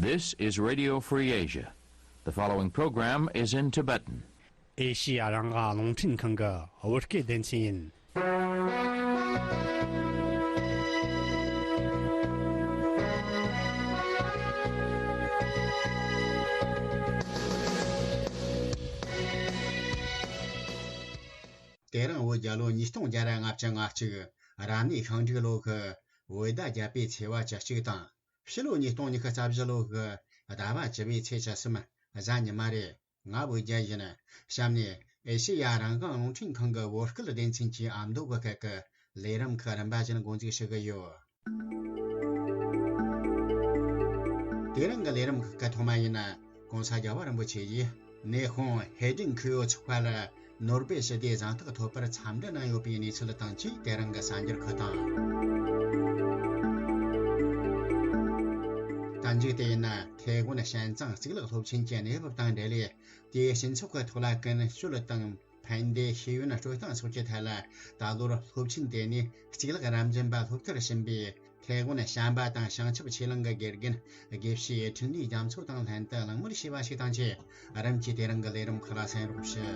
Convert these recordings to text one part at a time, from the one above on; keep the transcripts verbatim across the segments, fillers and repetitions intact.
This is Radio Free Asia. The following program is in Tibetan. ཨེ་ཤི་ཡ་རང་དབང་རླུང་འཕྲིན་ཁང་གི་བོད་སྐད་སྡེ་ཚན་ཡིན། དེ་རིང་བོད་རྒྱལ་ལོ་ཉིས་སྟོང་བརྒྱ་ར་ལྔ་བཅུ་ང་གཅིག་རབ་གནས་ཤིང་འབྲུག་ལོ་གི་བོད་ཟླ་བརྒྱད་པའི་ཚེས་པ་བཅུ་གཅིག་དང་། ཕྱི་ལོ་ཉིས་སྟོང་ཉི་ཤུ་རྩ་བཞི་ལོ་གི་ཟླ་བ་བཅུ་པའི་ཚེས་བཅུ་གསུམ་གཟའ་ཉི་མ་རེད། ང་བོད་རྒྱལ་ཡིན། གཤམ་ནས་ཨེ་ཤེ་ཡ་རང་དབང་རླུང་འཕྲིན་ཁང་གི་བོད་སྐད་སྡེ་ཚན་གྱི་ཨ་མདོ་གི་སྐད་ཀྱི་ལས་རིམ་ཁག་རིམ་པ་བཞིན་འགོ་འཛུགས་ཞུ་གི་ཡོད། དེ་རིང་གི་ལས་རིམ་ཁག་གི་ཐོག་མ་ཡིན་ན། གོང་ས་རྒྱལ་བ་རིན་པོ་ཆེ་ཡིས་ནེ་ཧོང་ཧའེ་ཏིན་ཁུ་ཡོ་ཚོགས་པ་ལ་ནོར་བུའི་ཞི་བདེའི་གཟེངས་རྟགས་ཐོབ་པར་འཚམས་འདྲི་གནང་ཡོད་པའི་གནས་ཚུལ་དང་བཅས་དེ་རིང་གི་གསར་འགྱུར་ཁག་དང་། གཏམ་རྒྱུད་དེ་ཡིན་ན། ཐའེ་ཝན་ཞན་ཙང་གཙུག་ལག་སློབ་ཆེན་གྱི་གནས་བབ་དང་འབྲེལ་ལས། དེའི་སྤྱི་ཚོགས་ཀྱི་ཐོག་ལ་ཀུན་སྤྱོད་དང་ཕན་བདེ་ཤེས་ཡོན་སྤྲོད་སྟངས་སོགས་ཀྱི་ཐད་ལ་ད་ལོར་སློབ་ཆེན་དེ་ནས་གཙུག་ལག་རབ་འབྱམས་པ་སློབ་མཐར་ཕྱིན་པའི་ཐའེ་ཝན་བྱམས་པ་དང་བྱང་ཆུབ་ཆོས་གླིང་གི་དགེ་རྒན་དགེ་བཤེས་འཕྲིན་ལས་རྒྱ་མཚོ་དང་ལྷན་དུ་གླེང་མོལ་བྱས་པ་ཞིག་དང་བཅས། རིམ་གྱིས་དེ་རིང་གི་ལས་རིམ་ཁག་ལ་གསན་རོགས་ཞུ།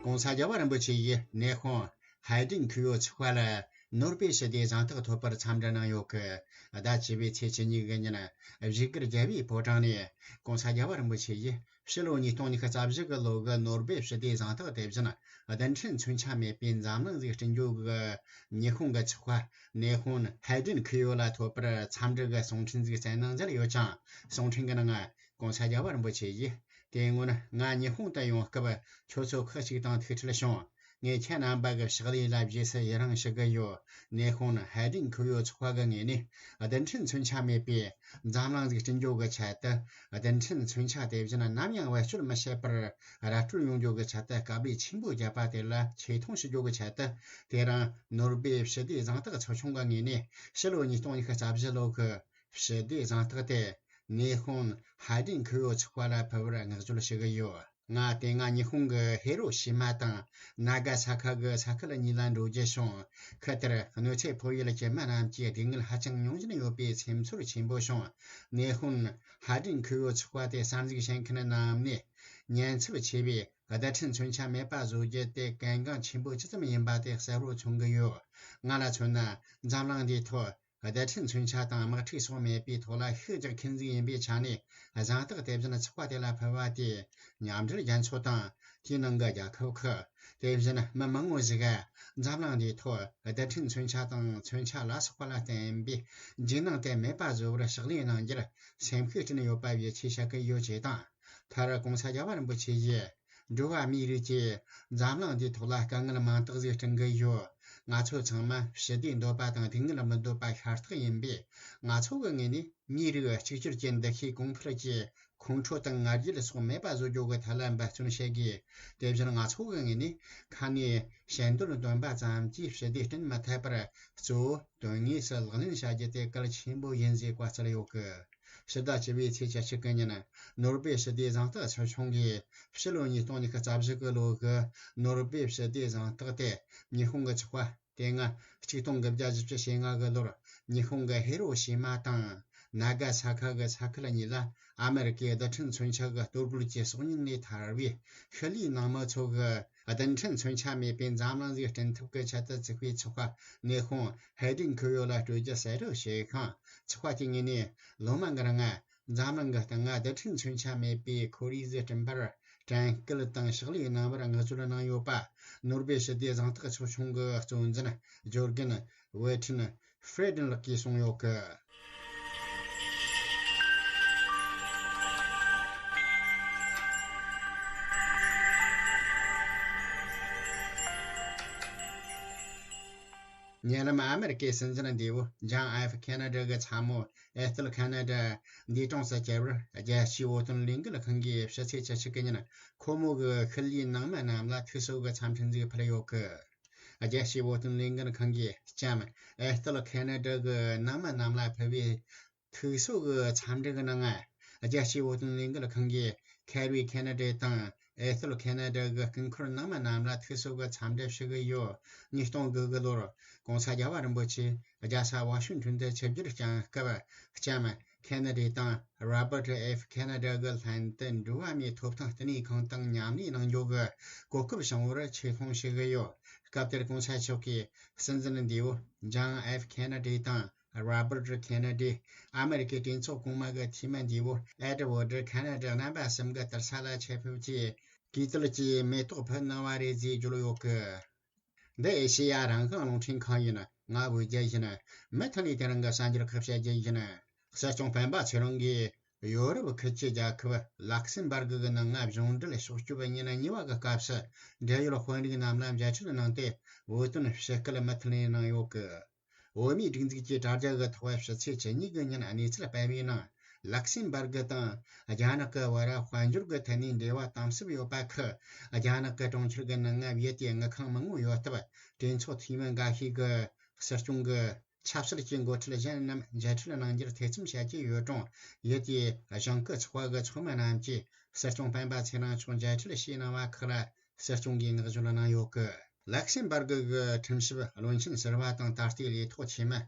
གོང་ས་རྒྱལ་བ་རིན་པོ་ཆེ་ཡིས་ནེ་ཧོང་ཧའེ་ཏིན་ཁུ་ཡོ་ཚོགས་པ་ལ་ནོར་བུའི་ཞི་བདེའི་གཟེངས་རྟགས་ཐོབ་པར་འཚམས་འདྲི་གནང་ཡོད་ཀི། ཟླ་བཅུ་པའི་ཚེས་བཅུ་གཉིས་གི་ཉིན་བཞུགས་སྒར་རྒྱལ་བའི་ཕོ་བྲང་ནས་གོང་ས་རྒྱལ་བ་རིན་པོ་ཆེ་ཡིས་ཕྱི་ལོ་ཉིས་སྟོང་ཉི་ཤུ་རྩ་བཞི་གི་ལོ་གི་ནོར་བུའི་ཞི་བདེའི་གཟེངས་རྟགས་དེ་བཞིན་རྡུལ་ཕྲན་མཚོན་ཆ་མེད་པའི་འཛམ་གླིང་ཟིག་བསྐྲུན་རྒྱུ་གི་ཉི་ཧོང་གི་ཚོགས་པ་ནེ་ཧོང་ཧའེ་ཏིན་ཁུ་ཡོ་ལ་ཐོབ་པར་འཚམས་འདྲི་གི་གསུང་འཕྲིན་ཟིག་བསྩལ་གནང་མཛད་ཡོད་ཅིང་། གསུང་འཕྲིན་གི་ནང་གོང་ས་རྒྱལ་བ་རིན་པོ་ཆེ་ཡིས། དེ་སྔོན་ང་ཉི་ཧོང་དུ་ཡོང་སྐབས་ཁྱོད་ཚོ་ཁག་ཅིག་དང་ཐུག་འཕྲད་བྱུང་། ངས་ཁྱེད་རྣམ་པ་གི་ཕྱག་ལས་ལ་རྗེས་སུ་ཡི་རང་ཞུ་གི་ཡོད། ནེ་ཧོང་ཧའེ་ཏིན་ཁུ་ཡོ་ཚོགས་པ་གི་ངོས་ནས་རྡུལ་ཕྲན་མཚོན་ཆ་མེད་པའི་འཛམ་གླིང་ཟིག་བསྐྲུན་རྒྱུ་གི་ཆེད་དུ། རྡུལ་ཕྲན་མཚོན་ཆ་དེ་བཞིན་ནམ་ཡང་བེད་སྤྱོད་མི་བྱེད་པར་ར་སྤྲོད་ཡོང་རྒྱུ་གི་ཆེད་དུ་དཀའ་ལས་ཆེན་པོ་བརྒྱབ་པ་དེ་ལ་ཆེ་མཐོང་ཞུ་རྒྱུ་གི་ཆེད་དུ། དེ་རིང་ནོར་བུའི་ཞི་བདེའི་གཟེངས་རྟགས་ཚོགས་ཆུང་གི་ངོས་ནས་ཕྱི་ལོ་ཉིས་སྟོང་ཉི་ཤུ་རྩ་བཞི་ལོ་གི་ཞི་བདེའི་གཟེངས་རྟགས་དེ་ནེ་ཧོང་ཧའེ་ཏིན་ཁུ་ཡོ་ཚོགས་པ་ལ་ཕུལ་བར་བསྔགས་བརྗོད་ཞུ་གི་ཡོད། ང་དེ་སྔ་ཉི་ཧོང་གི་ཧེ་རོ་ཤི་མ་དང་ན་ག་ས་ཁ་གི་ས་ཁུལ་གཉིས་ལ་འགྲོ་རྒྱུ་བྱུང་། ཁུལ་དེར་གནོད་འཚེ་ཕོག་ཡུལ་གྱི་མི་རྣམས་ཀྱི་སྡུག་བསྔལ་ཧ་ཅང་མྱོང་བཞིན་ཡོད་པའི་སེམས་ཚོར་ཆེན་པོ་བྱུང་། ནེ་ཧོང་ཧའེ་ཏིན་ཁུ་ཡོ་ཚོགས་པ་དེ་གསར་འཛུགས་བྱེད་མཁན་རྣམས་ནས་ཉེན་ཚབས་ཆེ་བའི་རྡུལ་ཕྲན་མཚོན་ཆ་མེད་པ་བཟོ་རྒྱུ་དེ་གལ་འགངས་ཆེན་པོ་ཇི་ཙམ་ཡིན་པ་དེ་གསལ་བོ་མཚོན་གི་ཡོད། ང་ལ་མཚོན་ན་འཛམ་གླིང་འདིའི་ཐོག་རྡུལ་ཕྲན་མཚོན་ཆ་དང་དམག་འཁྲུག་སོགས་མེད་པའི་ཐོག་ལ་ཤུགས་རྒྱག་མཁན་ཟིག་ཡིན་པའི་ཆ་ནས་གཟེངས་རྟགས་དེ་བཞིན་ཚོགས་པ་དེ་ལ་ཕུལ་བ་དེ་མཉམ་འབྲེལ་རྒྱལ་ཚོགས་དང་དེའི་ནང་གི་རྒྱལ་ཁབ་ཁག་དེ་བཞིན་མི་མང་བོ་ཞིག་གིས་འཛམ་གླིང་འདིའི་ཐོག་རྡུལ་ཕྲན་མཚོན་ཆ་དང་མཚོན་ཆ་ལ་སོགས་པ་ལ་བརྟེན་པའི་འཇིགས་སྣང་དེ་མེད་པ་བཟོ་བར་ཕྱག་ལས་གནང་རྒྱུར་སེམས་ཤུགས་བསྐྲུན་ཡོད་པ་ཡིད་ཆེས་བྱ་གི་ཡོད་ཅེས་དང་། མཐར་༸གོང་ས་༸རྒྱལ་བ་རིན་པོ་ཆེ་ཡིས། འགྲོ་བ་མིའི་རིགས་ཀྱིས་འཛམ་གླིང་འདིའི་ཐོག་ལ་དཀའ་ངལ་མང་དག་ཟིག་བསྐྲུན་གི་ཡོད། ང་ཚོ་ཚང་མ་ཞི་བདེ་འདོད་པ་དང་སྡུག་བསྔལ་མི་འདོད་པ་ཤ་སྟག་ཡིན་པས། ང་ཚོ་གི་ངོས་ནས་མིའི་རིགས་གཅིག་གྱུར་གྱི་འདུ་ཤེས་གོང་འཕེལ་གྱི་ཁོང་ཁྲོ་དང་ང་རྒྱལ་སོགས་མེད་པ་བཟོ་རྒྱུ་གི་ཐད་ལ་འབད་བརྩོན་བྱེད་དགོས། དེ་བཞིན་ང་ཚོ་གི་ངོས་ནས་ཁ་ནས་ཞལ་འདོན་འདོན་པ་ཙམ་གྱིས་ཞི་བདེ་བསྐྲུན་མི་ཐུབ་པར། གཙོ་བོ་དོན་དངོས་སུ་ལག་ལེན་བྱ་རྒྱུ་དེ་གལ་ཆེན་པོ་ཡིན་ཟེར་བཀའ་སྩལ་ཡོད་གི། ཕྱི་ཟླ་བཅུ་པའི་ཚེས་བཅུ་གཅིག་གི་ཉིན། ནོར་བུའི་ཞི་བདེའི་གཟེངས་རྟགས་ཚོགས་ཆུང་གིས་ཕྱི་ལོ་ཉིས་སྟོང་ཉི་ཤུ་རྩ་བཞི་གི་ལོ་གི་ནོར་བུའི་ཞི་བདེའི་གཟེངས་རྟགས་དེ་ཉི་ཧོང་གི་ཚོགས་པ་དེ་སྔ་ཆིག་སྟོང་དགུ་བརྒྱ་བཞི་བཅུ་ཞེ་ལྔ་གི་ལོར་ཉི་ཧོང་གི་ཧེ་རོ་ཤི་མ་དང་ན་ག་ས་ཁ་གི་ས་ཁུལ་གཉིས་ལ་ཨ་མེ་རི་ཀའི་རྡུལ་ཕྲན་མཚོན་ཆ་གི་གཏོར་རྒོལ་གྱི་སྲོག་ཉེན་ལས་ཐར་བའི་ཤུལ་ལུས་ནང་མི་ཚོ་གི་རྡུལ་ཕྲན་མཚོན་ཆ་མེད་པའི་འཛམ་གླིང་ཟིག་བསྐྲུན་ཐབས་ཀྱི་ཆེད་དུ་བཙུགས་པའི་ཚོགས་པ་ནེ་ཧོང་ཧའེ་ཏིན་ཁུ་ཡོ་ལ་སྤྲོད་རྒྱུ་གསལ་བསྒྲགས་བྱས་ཤིང་། ཚོགས་པ་དེ་ངོས་ནས་ལོ་མང་གི་རིང་འཛམ་གླིང་གི་སྟེང་ང་རྡུལ་ཕྲན་མཚོན་ཆ་མེད་པའི་ཁོར་ཡུག་ཟིག་བསྐྲུན་པར་དྲན་སྐུལ་དང་ཕྱག་ལས་གནང་བར་བསྔགས་བརྗོད་གནང་ཡོད་པ་ནོར་བུའི་ཞི་བདེའི་གཟེངས་རྟགས་ཚོགས་ཆུང་གི་གཙོ་འཛིན་སྦྱོར་མཁན་ཝེ་ཁྲིན་ཧྥེ་ཏྲིན་ལགས་ཀྱིས་གསུངས་ཡོད་གི། ཉེ་ལམ་ཨ་མེ་རི་ཀའི་སྲིད་འཛིན་འདས་པོ་ཇོན་ཨེཕ་ཁེ་ན་ཌི་གི་ཚ་མོ་ཨེ་སྟེལ་ཁེ་ན་ཌི་འདས་གྲོངས་སུ་གྱུར་བར། རྒྱལ་སྤྱིའི་བོད་དོན་ལས་འགུལ་ཁང་གིས་ཕྱི་ཚེས་བཅུ་གཅིག་གི་ཉིན་ཁོ་མོ་གི་ཤུལ་ལུས་ནང་མི་རྣམས་ལ་ཐུགས་གསོ་གི་འཚམས་འཕྲིན་ཟིག་ཕུལ་ཡོད་གི། རྒྱལ་སྤྱིའི་བོད་དོན་ལས་འགུལ་ཁང་གིས་ལྕམ་ཨེ་སྟེལ་ཁེ་ན་ཌི་གི་ནང་མི་རྣམས་ལ་ཕུལ་བའི་ཐུགས་གསོ་གི་འཚམས་འདྲི་གི་ནང་། རྒྱལ་སྤྱིའི་བོད་དོན་ལས་འགུལ་ཁང་གིས་ཁེ་རི་ཁེ་ན་ཌི་དང་ ཨེ་སྟོད་ཁེ་ན་ཌ་གི་སྐུ་འཁོར་ནང་མི་རྣམས་ལ་ཐུགས་གསོ་གི་འཚམས་འདྲི་ཞུ་གི་ཡོད། ཉིས་སྟོང་དགུ་གི་ལོར་༸གོང་ས་རྒྱལ་བ་རིན་པོ་ཆེ་རྒྱལ་ས་ཝ་ཤིང་ཊོན་དུ་ཆིབས་བསྒྱུར་བསྐྱངས་སྐབས་ལྕམ་ཁེ་ན་ཌི་དང་རོ་བར་ཊ་ཨེཕ་ཁེ་ན་ཌི་གི་ལྷན་དུ་འགྲོ་བ་མིའི་ཐོབ་ཐང་བསྟི་གནས་ཁང་དང་མཉམ་གནས་གནང་རྒྱུ་གི་གོ་སྐབས་བྱུང་བར་ཆེ་མཐོང་ཞུ་གི་ཡོད། སྐབས་དེར་༸གོང་ས་མཆོག་གིས་སྲིད་འཛིན་འདས་པོ་ཇོན་ཨེཕ་ཁེ་ན་ཌི་དང་རོ་བར་ཊ་ཁེ་ན་ཌི། ཨ་མེ་རི་ཀའི་གྲོས་ཚོགས་གོང་མ་གི་འཐུས་མི་འདས་པོ་ཨེ་ཌི་ཝར་ཌ་ཁེ་ན་ཌི་རྣམ་པ་གསུམ་གྱི་དུར་ས་ལ་ཆེད་ཕེབས་ཀྱིས་གུས་བཏུད་ཀྱི་མེ་ཏོག་ཕུལ་གནང་བ་རེད་ཅེས་བརྗོད་ཡོད་གི། འདི་ཨེ་ཤེ་ཡ་རང་དབང་རླུང་འཕྲིན་ཁང་ཡིན། ང་བོད་རྒྱལ་ཡིན། མུ་མཐུད་ནས་དེ་རིང་གི་གསར་འགྱུར་ཁག་བཤད་རྒྱུ་ཡིན། གསར་སྐྱོང་སྤེན་པ་ཚེ་རིང་གིས་ཡོ་རོབ་ཁུལ་གྱི་རྒྱལ་ཁབ་ལག་སེམ་སྦར་གི་གི་ནང་ང་གཞུང་འབྲེལ་ཕྱོགས་སྐྱོབ་ཉིན་གཉིས་པ་གི་སྐབས་སུ་འབྲེལ་ཡོད་དཔོན་རིགས་རྣམས་ལ་མཇལ་འཕྲད་གནང་སྟེ་བོད་དོན་ཞི་སྐུལ་མུ་མཐུད་ནས་གནང་ཡོད་གི། བོད་མིའི་སྒྲིག་འཛུགས་ཀྱི་དྲ་རྒྱ་གི་ཐོག་ཕྱི་ཚེས་བཅུ་གཉིས་གི་ཉིན་གནས་ཚུལ་སྤེལ་བའི་ནང་ལག་སེམ་སྦར་གི་དང་རྒྱ་ནག་གི་བར་དཔལ་འབྱོར་གི་ཐད་ནས་འབྲེལ་བ་དམ་ཟབ་ཡོད་པ་ཁག་རྒྱ་ནག་གི་གྲོང་ཁྱེར་གྱི་ནང་ང་བྱས་ཏེ་དངུལ་ཁང་མང་པོ་ཡོད་སྟབས་གྲོས་ཚོགས་འཐུས་མི་འགའ་ཤས་ཀྱིས་སྲིད་སྐྱོང་གི་ཆབ་སྲིད་ཀྱི་འགོ་ཁྲིད་གཞན་རྣམས་མཇལ་འཕྲད་གནང་རྒྱུར་ཐེ་ཚོམ་བྱེད་ཀྱི་ཡོད་ཀྱང་ཡུལ་དེའི་གཞུང་སྐུ་ཚོགས་པ་གི་ཚོགས་མི་རྣམས་ཀྱིས་སྲིད་སྐྱོང་སྤེན་པ་ཚེ་རིང་མཆོག་མཇལ་འཕྲད་བྱས་གནང་བ་ཁག་ལ་སྲིད་སྐྱོང་གིས་བསྔགས་བརྗོད་གནང་ཡོད་གི། ལག་སེམ་སྦར་གི་གི་ཁྲིམས་ཞིབ་བློན་ཆེན་ཟུར་པ་དང་ད་ལྟའི་ལས་ཐོག་འཐུས་མི་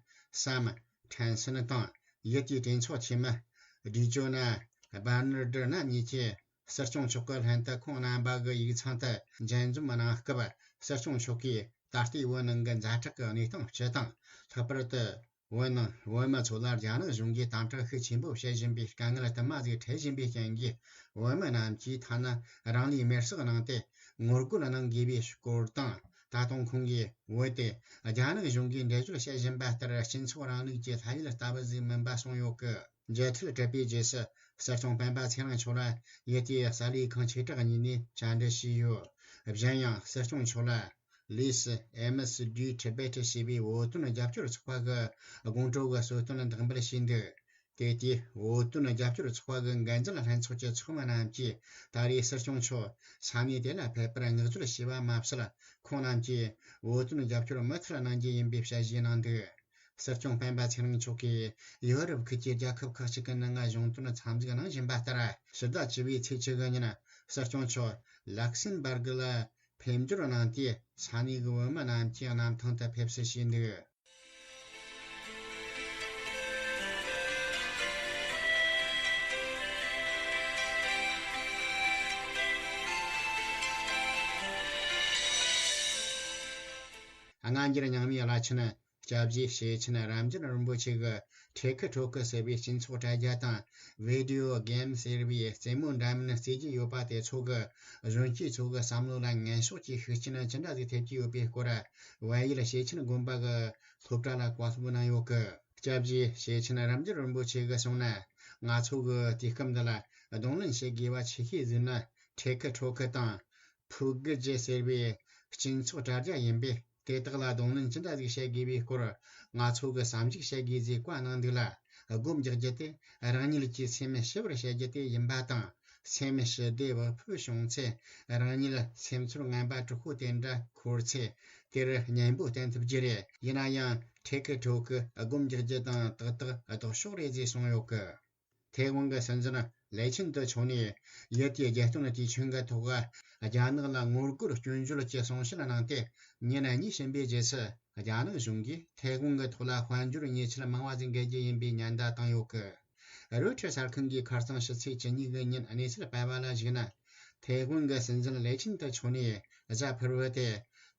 སམ་ཁྲན་སན་དང་ཡུལ་དེའི་གྲོས་ཚོགས་འཐུས་མི་ཌི་ཇོ་ན་བར་ནར་ཌི་རྣམ་གཉིས་ཀྱིས་སྲིད་སྐྱོང་མཆོག་གི་ལྷན་དུ་ཁོང་རྣམ་པ་གི་ཡིག་ཚང་དུ་མཇལ་འཛོམས་གནང་སྐབས་སྲིད་སྐྱོང་མཆོག་གིས་ད་ལྟའི་བོད་ནང་གི་ཛ་དྲག་གི་གནས་སྟངས་སྤྱི་དང་ལྷག་པར་དུ་བོད་ནང་བོད་མི་ཚོ་ལ་རྒྱ་ནག་གཞུང་གིས་དམ་དྲག་ཤུགས་ཆེན་པོ་བྱེད་བཞིན་པའི་དཀའ་ངལ་དུ་མ་ཟིག་འཕྲད་བཞིན་པའི་རྐྱེན་གྱིས་བོད་མི་རྣམས་ཀྱིས་ཐ་ན་རང་ལུས་མེར་སྲེག་གནང་སྟེ་ངོ་རྒོལ་གནང་དགོས་པའི་སྐོར་དང་། ད་དུང་ཁོང་གིས་བོད་དེ་རྒྱ་ནག་གཞུང་གིས་འགྲེལ་བརྗོད་བྱེད་བཞིན་པ་ལྟར་སྤྱི་ཚོགས་རིང་ལུགས་ཀྱི་ལྷ་ཡུལ་ལྟ་བུ་ཟིག་མིན་པ་གསུངས་ཡོད་གི། མཇལ་འཕྲད་གྲུབ་པའི་རྗེས་སུ་སྲིད་སྐྱོང་སྤེན་པ་ཚེ་རིང་མཆོག་ལ་ཡུལ་དེའི་གསར་ལས་ཁང་ཆེ་དྲགས་གཉིས་ནས་བཅར་འདྲི་བྱས་ཡོད། གཞན་ཡང་སྲིད་སྐྱོང་མཆོག་ལ་ལིས་ཨེམ་ཨེས་ཌི་ཊི་བེ་ཊི་ཞེས་པའི་བོད་དོན་རྒྱབ་སྐྱོར་ཚོགས་པ་གི་དགོང་དྲོ་གི་གསོལ་སྟོན་བདག་འབུལ་བྱས་འདུག། དེ་དུས་བོད་དོན་རྒྱབ་སྐྱོར་ཚོགས་པ་གི་འགན་འཛིན་ལྷན་ཚོགས་ཀྱི་ཚོགས་མི་རྣམས་ཀྱིས་ད་རེས་སྲིད་སྐྱོང་མཆོག་ས་གནས་དེ་ལ་ཕེབས་པར་བསྔགས་བརྗོད་བྱས་པ་མ་ཟད། ཁོང་རྣམས་ཀྱིས་བོད་དོན་རྒྱབ་སྐྱོར་མུ་མཐུད་གནང་རྒྱུ་ཡིན་པའི་བཤད་གཞི་གནང་འདུག། སྲིད་སྐྱོང་སྤེན་པ་ཚེ་རིང་མཆོག་གིས་ཡོ་རོབ་ཁུལ་གྱི་རྒྱལ་ཁབ་ཁག་ཅིག་གི་ནང་ང་གཞུང་དོན་འཚམས་གཟིགས་གནང་བཞིན་པ་ལྟར། ཕྱི་ཟླ་བཅུ་པའི་ཚེས་བཅུ་དགུ་ཉིན་སྲིད་སྐྱོང་མཆོག་ལག་སེམ་སྦར་གི་ལ་ཕེབས་འབྱོར་གནང་སྟེ་ས་གནས་ཀྱི་བོད་མི་རྣམས་ཀྱི་གནམ་ཐང་དུ་ཕེབས་བསུ་བྱས་འདུག། སྔ་འགྱུར་རྙིང་མའི་བླ་ཆེན་སྐྱབས་རྗེ་སྐྱེས་ཆེན་རབ་འབྱམས་རིན་པོ་ཆེ་གི་ཁྲེ་ཁི་ཁྲོ་ཁི་ཟེར་བའི་སྤྱི་ཚོགས་དྲ་རྒྱ་དང་བི་ཌི་ཡོ་གེམ་ཟེར་བའི་རྩེད་མོ་འདྲ་མིན་རྩེ་རྒྱུ་ཡོད་པ་དེ་ཚོ་གི་གཞོན་སྐྱེས་ཚོ་གི་བསམ་བློ་ལ་ངན་ཕྱོགས་ཀྱི་ཤུགས་རྐྱེན་ཅི་འདྲ་ཟིག་ཐེབས་ཀྱི་ཡོད་པའི་སྐོར་བལ་ཡུལ་སྐྱེས་ཆེན་དགོན་པ་གི་སློབ་གྲྭ་ལ་བཀའ་སློབ་གནང་ཡོད་གི། སྐྱབས་རྗེ་སྐྱེས་ཆེན་རབ་འབྱམས་རིན་པོ་ཆེ་གིས་གསུངས་ན། ང་ཚོ་གི་དུས་སྐབས་འདི་ལ་གདོང་ལེན་བྱེད་དགོས་པ་ཆེ་ཤོས་ཟིག་ནི་ཁྲེ་ཁི་ཁྲོ་ཁི་དང་ཕུ་གི་ཇི་ཟེར་བའི་སྤྱི་ཚོགས་དྲ་རྒྱ་ཡིན་པས། དེ་དག་ལ་གདོང་ལེན་ཅི་འདྲ་ཟིག་བྱེད་དགོས་པའི་སྐོར་ང་ཚོ་གིས་བསམ་གཞིག་བྱེད་དགོས་ཟེར་བཀའ་གནང་འདུག་ལ། སྒོམ་རྒྱག་རྒྱུ་དེ་རང་ཉིད་ཀྱི་སེམས་ཞི་བར་བྱེད་རྒྱུ་དེ་ཡིན་པ་དང་། སེམས་ཞི་བདེ་བག་ཕེབས་བྱུང་ཚེ། རང་ཉིད་སེམས་ཚོར་ངན་པ་དྲག་པོ་དེ་འདྲ་འཁོར་ཚེ། དེར་གཉེན་པོ་བསྟེན་ཐུབ་རྒྱུ་རེད། ཡིན་ན་ཡང་ཁྲེ་ཁི་ཁྲོ་ཁི་སྒོམ་རྒྱག་རྒྱུ་དང་ཏག་ཏག་ལྡོག་ཕྱོགས་རེད་ཅེས་གསུངས་ཡོད་གི། ཐའེ་ཝན་གྱི་སྲིད་འཛིན་ལེ་ཆིན་ཏི་མཆོག་ནས་ཡུལ་དེའི་རྒྱལ་སྟོན་དུས་ཆེན་གྱི་ཐོག་རྒྱ་ནག་ལ་ངོ་རྒོལ་སྐྱོན་བརྗོད་ཀྱི་གསུང་བཤད་གནང་སྟེ། ཉིན་གཉིས་ཕྱིན་པའི་རྗེས་སུ་རྒྱ་ནག་གཞུང་གིས་ཐའེ་ཝན་གྱི་ཐོག་ལ་དཔལ་འབྱོར་ཉེས་ཆད་མང་བ་ཟིག་འགེལ་རྒྱུ་ཡིན་པའི་ཉེན་བརྡ་བཏང་ཡོད་གི། རོའི་ཊར་གསར་ཁང་གིས་ཁ་རྩང་ཕྱི་ཚེས་བཅུ་གཉིས་ཀྱི་ཉིན་གནས་ཚུལ་སྤེལ་བ་ལ་གཞིགས་ན། ཐའེ་ཝན་གྱི་སྲིད་འཛིན་ལེ་ཆིན་ཏི་མཆོག་ནས་གཟའ་ཕུར་བུ་སྟེ།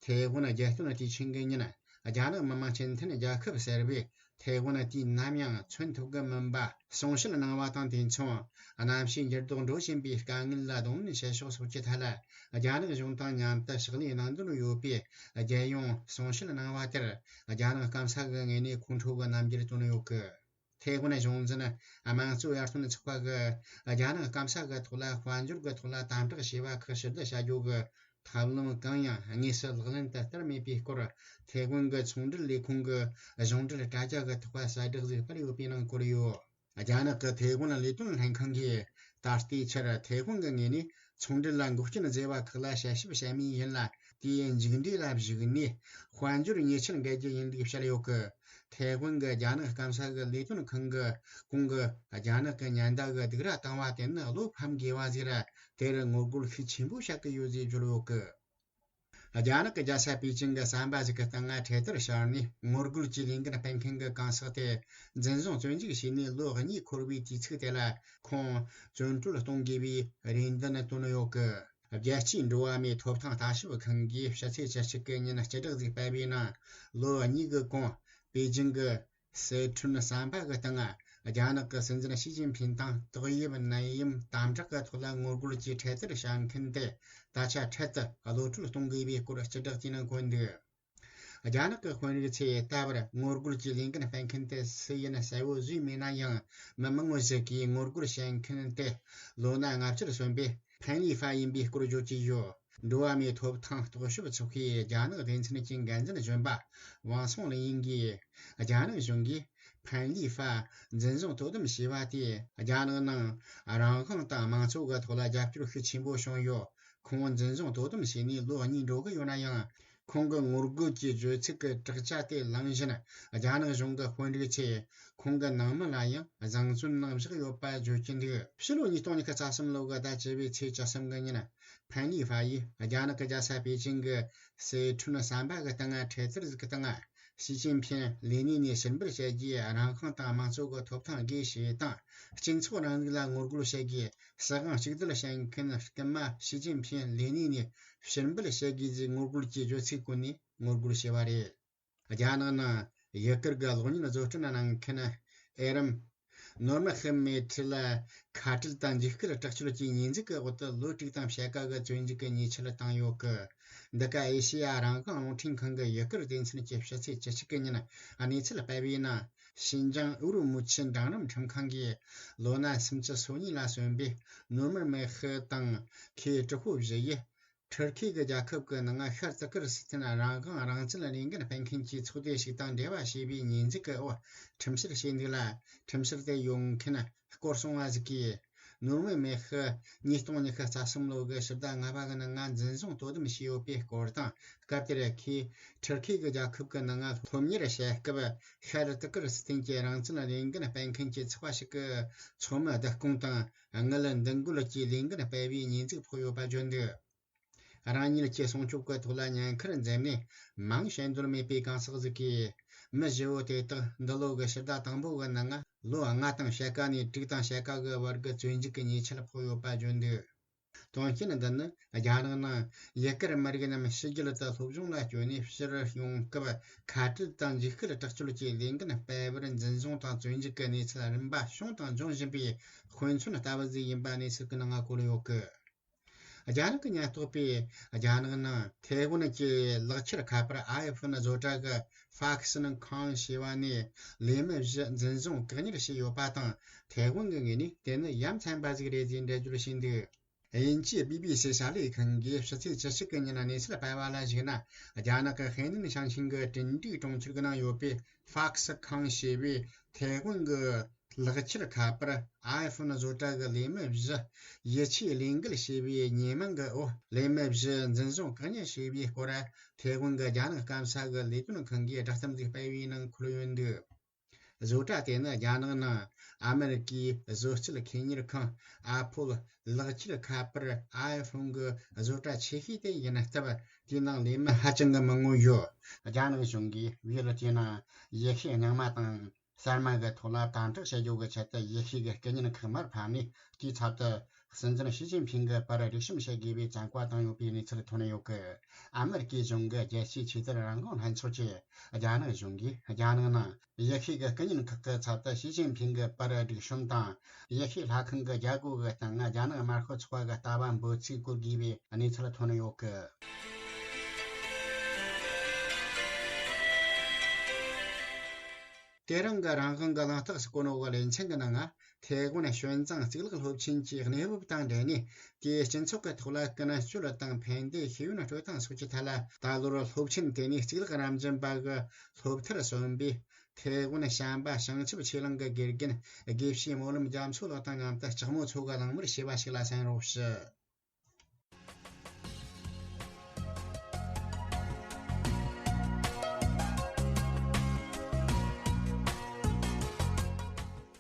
ཐའེ་ཝན་རྒྱལ་སྟོན་དུས་ཆེན་གྱི་ཉིན་རྒྱ་ནག་མི་དམངས་སྤྱི་མཐུན་རྒྱལ་ཁབ་ཟེར་བས་ཐའེ་ཝན་དུས་ནམ་ཡང་མཚོན་ཐུབ་ཀྱི་མིན་པ་གསུང་བཤད་གནང་བ་དང་། དེ་མཚུངས་གནམ་གཤིས་འགྱུར་ལྡོག་འགྲོ་བཞིན་པའི་དཀའ་ངལ་ལ་གདོང་ལེན་བྱེད་ཕྱོགས་སོགས་ཀྱི་ཐད་ལ་རྒྱ་ནག་གཞུང་དང་མཉམ་དུ་ཕྱག་ལས་གནང་འདུན་ཡོད་པའི་རྒྱལ་ཡོངས་གསུང་བཤད་གནང་བ་དེར་རྒྱ་ནག་སྐམ་ས་གི་ངོས་ནས་ཁོང་ཁྲོ་གི་རྣམ་འགྱུར་བཏོན་ཡོད་གི། ཐའེ་ཝན་གཞུང་འཛིན་དམངས་གཙོ་ཡར་ཐོན་ཚོགས་པ་གིས་རྒྱ་ནག་སྐམ་ས་གི་ཐོག་ལ་དཔལ་འབྱོར་གི་ཐོག་ལ་དམ་དྲག་བྱས་པ་ཁག་ཕྱིར་བསྡུ་བྱ་རྒྱུ་གི་ཐབས་ལམ་གང་ཡང་དངོས་སུ་ལག་ལེན་དུ་བསྟར་མེད་པའི་སྐོར། ཐའེ་ཝན་གྱི་ཚོང་འབྲེལ་ལས་ཁུངས་ཀྱི་གཞུང་འབྲེལ་དྲ་རྒྱ་གི་ཐོག་གསལ་བསྒྲགས་ཟིག་སྤེལ་ཡོད་པའི་ནང་བཀོད་ཡོད། རྒྱ་ནག་གི་ཐའེ་ཝན་ལས་དོན་ལྷན་ཁང་གིས་ད་ལྟའི་ཆར་ཐའེ་ཝན་གྱི་ངོས་ནས་ཚོང་འབྲེལ་ལ་འགོག་རྐྱེན་བཟོས་པ་ཁག་ལ་དཔྱད་ཞིབ་བྱས་མུས་ཡིན་ལ། དེའི་མཇུག་འབྲས་ལ་གཞིགས་ནས་དཔལ་འབྱོར་ཉེས་ཆད་འགེལ་རྒྱུ་ཡིན་ལུགས་བཤད་ཡོད་གི། ཐའེ་ཝན་གྱི་རྒྱ་ནག་སྐམ་ས་གི་ལས་དོན་ཁང་གི་གོང་གི་རྒྱ་ནག་གི་ཉེན་བརྡ་གི་སྡིགས་ར་བཏང་བ་དེ་ནི་བློ་ཕམ་དགོས་པ་ཟིག་རེད། དེར་ངོ་རྒོལ་ཤུགས་ཆེན་པོ་བྱ་གི་ཡོད་ཅེས་བརྗོད་ཡོད་གི། རྒྱ་ནག་གི་རྒྱལ་ས་པེ་ཅིང་གི་ཟམ་པ་ཟིག་གི་སྟེང་ང་འཕྲེད་དར་ཕྱར་ནས་ངོ་རྒོལ་གྱི་ལས་འགན་སྤེལ་མཁན་གྱི་གང་ཟག་དེ་འཛིན་བཟུང་བཙོན་འཇུག་བྱས་ནས་ལོ་གཉིས་འཁོར་བའི་དུས་ཚིགས་དེ་ལ་ཁོང་བཙོན་གྲོལ་གཏོང་དགོས་པའི་རེ་འདུན་བཏོན་ཡོད་གི། རྒྱལ་སྤྱིའི་འགྲོ་བ་མིའི་ཐོབ་ཐང་ལྟ་ཞིབ་ཁང་གིས་ཕྱི་ཚེས་བཅུ་གཅིག་གི་ཉིན་སྤྱི་བསྒྲགས་ཤིག་སྤེལ་བའི་ནང་། ལོ་གཉིས་ཀྱི་གོང་པེ་ཅིང་གི་སི་ཁྲོན་ཟམ་པ་གི་སྟེང་རྒྱ་ནག་གི་སྲིད་འཛིན་ཞི་ཅིན་ཕིན་དང་ཏོག་དབྱིབས་ནད་ཡམས་དམ་དྲག་གི་ཐོག་ལ་ངོ་རྒོལ་གྱི་འཕྲེད་དར་བྱ་མཁན་དེ་ད་ཆ་འཕྲལ་དུ་གློད་གྲོལ་གཏོང་དགོས་པའི་སྐོར་སྤྱི་བསྒྲགས་དེའི་ནང་འཁོད་འདུག། རྒྱ་ནག་གི་དཔོན་རིགས་ཚོས་ད་བར་ངོ་རྒོལ་གྱི་ལས་འགན་སྤེལ་མཁན་དེ་སུ་ཡིན་གསལ་བོ་བཟོས་མེད་ན་ཡང་། མི་མང་བོ་ཞིག་གིས་ངོ་རྒོལ་བྱེད་མཁན་དེ་ལོ་ན་ལྔ་བཅུར་སོན་པའི་ཕན་ལི་ཧྥ་ཡིན་པའི་སྐོར་བརྗོད་ཀྱི་ཡོད། འགྲོ་བ་མིའི་ཐོབ་ཐང་རྟོག་ཞིབ་ཚོགས་པས་རྒྱ་ནག་སྡེ་ཚན་གྱི་འགན་འཛིན་གཞོན་པ་ཝང་སུང་ལི་ཡིན་གྱིས། རྒྱ་ནག་གཞུང་གིས་ཕན་ལི་ཧྥ་འཛིན་བཟུང་དོ་དམ་བྱས་པ་དེས་རྒྱ་ནག་ནང་རང་དབང་དང་དམངས་གཙོ་གི་ཐོག་ལ་རྒྱབ་སྐྱོར་ཤུགས་ཆེན་པོ་བྱུང་ཡོད། ཁོང་འཛིན་བཟུང་དོ་དམ་བྱས་ནས་ལོ་གཉིས་འགྲོ་གི་ཡོད་ན་ཡང་། ཁོང་གི་ངོ་རྒོལ་གྱི་བརྗོད་ཚིག་གི་དྲག་ཆ་དེ་བླངས་བཞིན། རྒྱ་ནག་གཞུང་གི་དཔོན་རིགས་ཚོས་ཁོང་གི་ནང་མི་ལ་ཡང་བཟང་བཙོན་ནང་བཞག་ཡོད་པ་བརྗོད་ཀྱི་འདུག། ཕྱི་ལོ་ཉིས་སྟོང་ཉི་ཤུ་རྩ་གསུམ་ལོ་གི་ཟླ་བཅུ་པའི་ཚེས་བཅུ་གསུམ་གི་ཉིན། ཕན་ལི་ཧྥ་ཡིས་རྒྱ་ནག་གི་རྒྱལ་ས་པེ་ཅིང་གི་སི་ཁྲོན་ཟམ་པ་གི་སྟེང་འཕྲེད་དར་ཟིག་གི་སྟེང་། ཞི་ཅིན་ཕིན་ལས་གནས་ནས་ཕྱིར་འབུད་བྱ་རྒྱུའི་རང་དབང་དང་དམངས་གཙོ་གི་ཐོབ་ཐང་དགོས་ཞེས་དང་། སྤྱི་ཚོགས་རིང་ལུགས་ལ་ངོ་རྒོལ་བྱ་རྒྱུའི་སྲིད་དབང་གཅིག་སྡུད་བྱེད་མཁན་རྐུན་མ་ཞི་ཅིན་ཕིན་ལས་གནས་ནས་ཕྱིར་འབུད་བྱ་དགོས་ཀྱི་ངོ་རྒོལ་གྱི་བརྗོད་ཚིག་བཀོད་ནས་ངོ་རྒོལ་བྱས་པ་རེད། རྒྱ་ནག་ནང་ཡུ་གུར་གྱི་གློག་བརྙན་བཟོ་སྐྲུན་གནང་མཁན་ཨེ་རམ་ནོར་མ་ཧེ་མེ་ཁྲི་ལ་ཁ་བྲལ་དང་འཇིགས་སྐུལ་དྲག་སྤྱོད་ཀྱི་ཉེས་འཛུགས་ཀྱི་འོག་ཏུ་ལོ་དྲུག་དང་ཕྱེད་ཀ་གི་བཙོན་འཇུག་གི་ཉེས་ཆད་བཏང་ཡོད་གི། འདི་ག་ཨེ་ཤེ་ཡ་རང་དབང་རླུང་འཕྲིན་ཁང་གི་ཡུ་གུར་སྡེ་ཚན་གྱིས་ཕྱི་ཚེས་བཅུ་གཅིག་གི་ཉིན་གནས་ཚུལ་སྤེལ་བའི་ནང་། ཤིན་ཅང་ཨུ་རུ་མུ་ཆི་འབྲིང་རིམ་ཁྲིམས་ཁང་གིས་ལོ་ན་སུམ་ཅུ་སོ་གཉིས་ལ་སོན་པའི་ནོར་མ་མེ་ཧི་དང་ཁོའི་གྲོགས་པོ་བཞི་ཡིས། ཐུར་ཁེ་གི་རྒྱལ་ཁབ་ཀྱི་ནང་ཤར་ཏུར་ཀི་སི་ཐན་རང་དབང་རང་བཙན་ལས་འགན་སྤེལ་མཁན་གྱི་ཚོགས་སྡེ་ཞིག་དང་འབྲེལ་བ་བྱས་པའི་ཉེས་འཛུགས་ཀྱི་འོག་ཁྲིམས་བཤེར་བྱས་འདུག་ལ། ཁྲིམས་བཤེར་དུ་ཡོང་མཁན་སྐོར་སྲུང་བ་ཟིག་གིས། ནོར་མ་མེ་ཧི་ཉིས་སྟོང་ཉི་ཤུ་རྩ་གསུམ་ལོ་གི་ཕྱི་ཟླ་ལྔ་པ་གི་ནང་ང་འཛིན་བཟུང་དོ་དམ་བྱས་ཡོད་པའི་སྐོར་དང་། སྐབས་དེར་ཁོས་ཐུར་ཁེ་གི་རྒྱལ་ཁབ་ཀྱི་ནང་ང་སློབ་གཉེར་བྱེད་སྐབས། ཤར་ཏུར་ཀི་སི་ཐན་གྱི་རང་བཙན་ལས་འགན་སྤེལ་མཁན་གྱི་ཚོགས་པ་ཞིག་གི་ཚོགས་མི་བསྡད་སྐོང་དང་། དངུལ་འདེད་འགོད་ཀྱི་ལས་འགན་སྤེལ་བའི་ཉེས་འཛུགས་ཕོག་ཡོད་པ་བརྗོད་འདུག། རང་ཉིད་ཀྱི་སྲུང་སྐྱོབ་ཀྱི་ཐོག་ལ་ཉེན་ཁར་འཛེམས་ནས་མང་བྱེད་འདོད་མེད་པའི་གང་ཟག་ཟིག་གིས། མི་བཞི་བོ་དེ་དག་འདི་ལོ་གི་ཕྱི་ཟླ་དང་པོ་གི་ནང་ལོ་ལྔ་དང་ཕྱེད་ཀ་ནས་དྲུག་དང་ཕྱེད་ཀ་གི་བར་གྱི་བཙོན་འཇུག་གི་ཉེས་ཆད་ཕོག་ཡོད་པ་བརྗོད་འདུག། དོན་རྐྱེན་འདི་ནི་རྒྱ་ནག་ནང་ཡུ་གུར་མི་རིགས་རྣམས་ཕྱི་རྒྱལ་དུ་སློབ་སྦྱོང་ལ་བསྐྱོད་ནས་ཕྱིར་ཡོང་སྐབས་ཁ་བྲལ་དང་འཇིགས་སྐུལ་དྲག་སྤྱོད་ཀྱི་ལས་འགན་སྤེལ་བར་འཛིན་བཟུང་དང་བཙོན་འཇུག་གི་གནས་ཚུལ་རིམ་པ་བྱུང་དང་འབྱུང་བཞིན་པའི་དཔེ་མཚོན་ལྟ་བུ་ཟིག་ཡིན་པ་གནས་ཚུལ་གྱི་ནང་བཀོད་ཡོད་གི། རྒྱ་ནག་གི་ཉེན་རྟོག་པས་རྒྱ་ནག་ནང་ཐའེ་ཝན་གྱི་ལག་ཁྱེར་ཁ་པར་ཨའེ་ཕོན་བཟོ་གྲྭ་གི་ཧྥ་ཁི་སི་ནང་ཁང་ཞེས་པ་ནས་ལས་མི་བཞི་འཛིན་བཟུང་བཀག་ཉར་བྱས་ཡོད་པ་དང་། ཐའེ་ཝན་གྱི་ངོས་ནས་དེ་ནི་ཡ་མཚན་པ་ཟིག་རེད་ཅེས་འགྲེལ་བརྗོད་བྱས་འདུག། དབྱིན་ཇིའི་བི་བི་སི་གསར་ལས་ཁང་གིས་ཕྱི་ཚེས་བཅུ་གཅིག་གི་ཉིན་གནས་ཚུལ་སྤེལ་བ་ལ་གཞིགས་ན། རྒྱ་ནག་གི་ཧེ་ནན་ཞིང་ཆེན་གྱི་ཀྲིན་ཀྲི་གྲོང་ཁྱེར་གྱི་ནང་ཡོད་པའི་ཧྥ་ཁི་སི་ཁང་ཞེས་པའི་ཐའེ་ཝན་གྱི་ལག་ཁྱེར་ཁ་པར་ཨའེ་ཕོན་བཟོ་གྲྭ་གི་ལས་མི་བཞི་ཡིད་ཆེས་ལས་འགུལ་ཞེས་པའི་ཉེས་མིང་གི་འོག་ལས་མི་བཞི་འཛིན་བཟུང་བཀག་ཉར་བྱས་པའི་སྐོར། ཐའེ་ཝན་གྱི་རྒྱ་ནག་སྐམ་ས་གི་ལས་དོན་ཁང་གིས་བསྒྲགས་གཏམ་ཞིག་སྤེལ་བའི་ནང་འཁོད་ཡོད་འདུག། བཟོ་གྲྭ་དེ་ནི་རྒྱ་ནག་ནང་ཨ་མེ་རི་ཀའི་བཟོ་རྩལ་ཁེ་གཉེར་ཁང་ཨ་ཕོལ་ལག་ཁྱེར་ཁ་པར་ཨའེ་ཕོན་གྱི་བཟོ་གྲྭ་ཆེ་ཤོས་དེ་ཡིན་སྟབས། དེའི་ནང་ལས་མི་ཧ་ཅང་གི་མང་བོ་ཡོད། རྒྱ་ནག་གཞུང་གིས་བོད་ལ་དེའི་ནང་ཡེ་ཤུའི་རྙིང་མ་དང་གསར་མ་གི་ཐོག་ལ་དམ་དྲག་བྱ་རྒྱུ་གི་ཆེད་དུ་ཡེ་ཤུ་གི་སྐད་སྙན་ཁུག་མར་ཕབ་ནས། དེའི་ཚབ་ཏུ་སྲིད་འཛིན་ཞི་ཅིན་ཕིང་གི་པར་སྒྲིག་གཤོམ་བྱེད་དགོས་པའི་བཙན་བཀའ་བཏང་ཡོད་པའི་གནས་ཚུལ་ཐོན་ཡོད་གི། ཨ་མེ་རི་ཀའི་གཞུང་གི་རྒྱལ་སྤྱིའི་ཆོས་དད་རང་དབང་ལྷན་ཚོགས་ཀྱིས་རྒྱ་ནག་གཞུང་གིས་རྒྱ་ནག་ནང་ཡེ་ཤུ་གི་སྐད་སྙན་ཁུག་གི་ཚབ་ཏུ་ཞི་ཅིན་ཕིང་གི་པར་སྒྲིག་གཤོམ་དང་། ཡེ་ཤུའི་ལྷ་ཁང་གི་རྒྱལ་སྒོ་གི་སྟེང་རྒྱ་ནག་དམར་ཤོག་ཚོགས་པ་གི་ལྟ་བ་འབོད་ཚིག་བཀོད་དགོས་པའི་གནས་ཚུལ་ཐོན་ཡོད་གི། དེ་རིང་གི་རང་དབང་གི་གླེང་སྟེགས་སུ་བཀོད་ནོ་གི་ལེ་ཚན་གྱི་ནང་ང་། ཐའེ་ཝན་ཞོན་ཙང་གཙུག་ལག་སློབ་ཆེན་གྱི་གནས་བབ་དང་འབྲེལ་ནས། དེའི་སྤྱི་ཚོགས་ཀྱི་ཐོག་ལ་ཀུན་སྤྱོད་དང་ཕན་བདེ་ཤེས་ཡོན་སྤྲོད་སྟངས་སོགས་ཀྱི་ཐད་ལ། ད་ལོར་སློབ་ཆེན་དེ་ནས་གཙུག་ལག་རབ་འབྱམས་པ་གི་སློབ་མཐར་སོན་པའི་ཐའེ་ཝན་བྱམས་པ་བྱང་ཆུབ་ཆོས་གླིང་གི་དགེ་རྒན་དགེ་བཤེས་སྨོན་ལམ་རྒྱ་མཚོ་ལགས་དང་མཉམ་དུ་ལྕགས་མོ་མཚོ་གི་གླེང་མོལ་བྱས་པ་ཞིག་ལ་གསན་རོགས་ཞུ།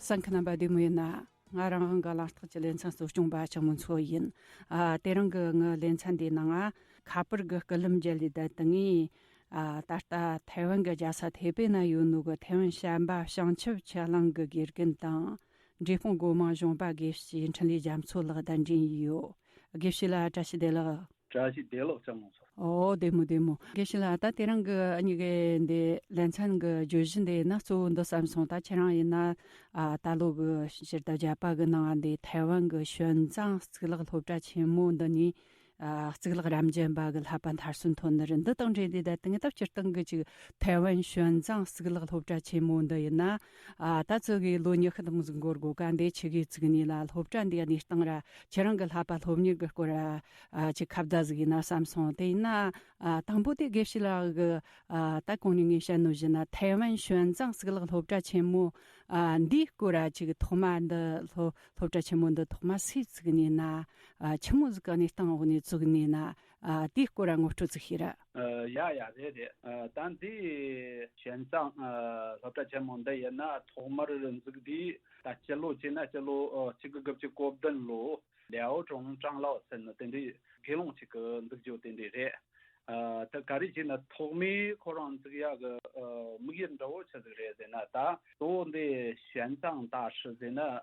གསན་མཁན་རྣམ་པ་བདེ་མོ་ཡིན་ན། ང་རང་དབང་གི་གླེང་སྟེགས་ཀྱི་ལེ་ཚན་གཙོ་སྐྱོང་པ་ཆེན་མོ་མཚོ་ཡིན། ཨ། དེ་རིང་གི་ངའི་ལེ་ཚན་འདིའི་ནང་ང་ཁ་པར་གྱི་སྐུད་ལམ་བརྒྱུད་ལས་བསྡད་དེ་ངས། ཨ། ད་ལྟ་ཐའེ་ཝན་གྱི་རྒྱལ་ས་ཐེ་པེ་ན་ཡོད་ནོ་གི་ཐའེ་ཝན་བྱམས་པ་བྱང་ཆུབ་ཆེད་ལས་ཀྱི་དགེ་རྒན་དང་། འབྲས་སྤུངས་སྒོ་མང་གཞོང་པ་དགེ་བཤེས་འཕྲིན་ལས་རྒྱ་མཚོ་ལགས་གདན་འདྲེན་ཡོད། དགེ་བཤེས་ལགས་བཀྲ་ཤིས་བདེ་ལེགས། བཀྲ་ཤིས་བདེ་ལེགས་ལྕམ་ལགས་སོ། ཨོ། བདེ་མོ་བདེ་མོ། དགེ་བཤེས་ལགས། ད་དེ་རིང་གི་ཨ་ནི་གི་འདི་ལེ་ཚན་གྱི་བརྗོད་གཞི་འདི་ཡིན་ན་གཙོ་བོ་འདི་བསམ་སོང་། ད་ཁྱེད་རང་ཡིན་ན། ཨ། ད་ལོ་གི་ཕྱི་ཟླ་བརྒྱད་པ་གི་ནང་འདི་ཐའེ་ཝན་གྱི་ཞོན་ཙང་གཙུག་ལག་སློབ་གྲྭ་ཆེན་མོ་འདི་ནས། ཨ། གཙུག་ལག་རབ་འབྱམས་པ་གི་བསླབ་པ་མཐར་སོན་ཐོན་ནི་རེད། འདི་དང་འབྲེལ་ཏེ་ད་དེང་སྐབས་སྤྱིར་བཏང་གི་ཅིག་ཐའེ་ཝན་ཞོན་ཙང་གཙུག་ལག་སློབ་གྲྭ་ཆེན་མོ་འདི་ཡིན་ན། ཨ། ད་ཙི་གི་ལོ་ཉི་ཤུ་དང་ཟིག་འགོར་དགོས་ཀ་འདི་ཆི་གི་བཙུགས་ནི་ལ། སློབ་གྲྭ་འདི་གནས་སྟངས་ར་ཁྱེད་རང་གི་བསླབ་པ་སློབ་གཉེར་གི་སྐོར་ར། ཨ། ཅིག་ཁ་བརྡ་ཟིག་ཡིན་ན་བསམ་སོང་། དེ་ཡིན་ན། ཨ། དང་པོ་དེ་དགེ་བཤེས་ལགས་གི། ཨ། ད་གོང་ནས་ངས་བཤད་ནོ་བཞིན་ན་ཐའེ་ཝན་ཞོན་ཙང་གཙུག་ལག་སློབ་གྲྭ་ཆེན་མོ། ཨ། འདིའི་སྐོར་ར་ཅིག་ཐོག་མ་འདི་སློབ་སློབ་གྲྭ་ཆེན་མོ་འདི་ཐོག་མ་སུས་བཙུགས་ནི་ན། ཨ། ཆི་མོ་ཟིག་གི་གནས་སྟངས་འོག་ནས་བཙུགས་ནི་ན། ཨ། དེའི་སྐོར་ར་ངོ་སྤྲོད་ཅིག་ཤེས་ར། ཨ། ཡ་ཡ་རེད་རེད། ཨ། ད་འདི་ཞོན་ཙང་། ཨ། སློབ་གྲྭ་ཆེན་མོ་འདི་ཡིན་ན་ཐོག་མར་འཛུགས་དུས་ད་སྤྱི་ལོ་བྱས་ན་སྤྱི་ལོ། ཨ། གཅིག་དགུ་བརྒྱད་ཅུ་གོ་བདུན་ལོ། ལའོ་ཀྲུང་ཀྲང་ལའོ་ཟེར་ནི་དེ་འདྲའི་དགེ་སློང་ཅིག་གི་འཛུགས་རྒྱུ་དེ་འདྲ་རེད། ཨ། ད་ག་རེ་བྱས་ན་ཐོག་མའི་ཁོ་རང་འཛུགས་ཡག་གི། ཨ། དམིགས་ཡུལ་འདྲ་བོ་ཆི་ཟིག་རེད་ཟེར་ན། ད་གཙོ་བོ་འདི་ཞོན་ཙང་ད་ཧྲི་ཟེར་ན། ཨ།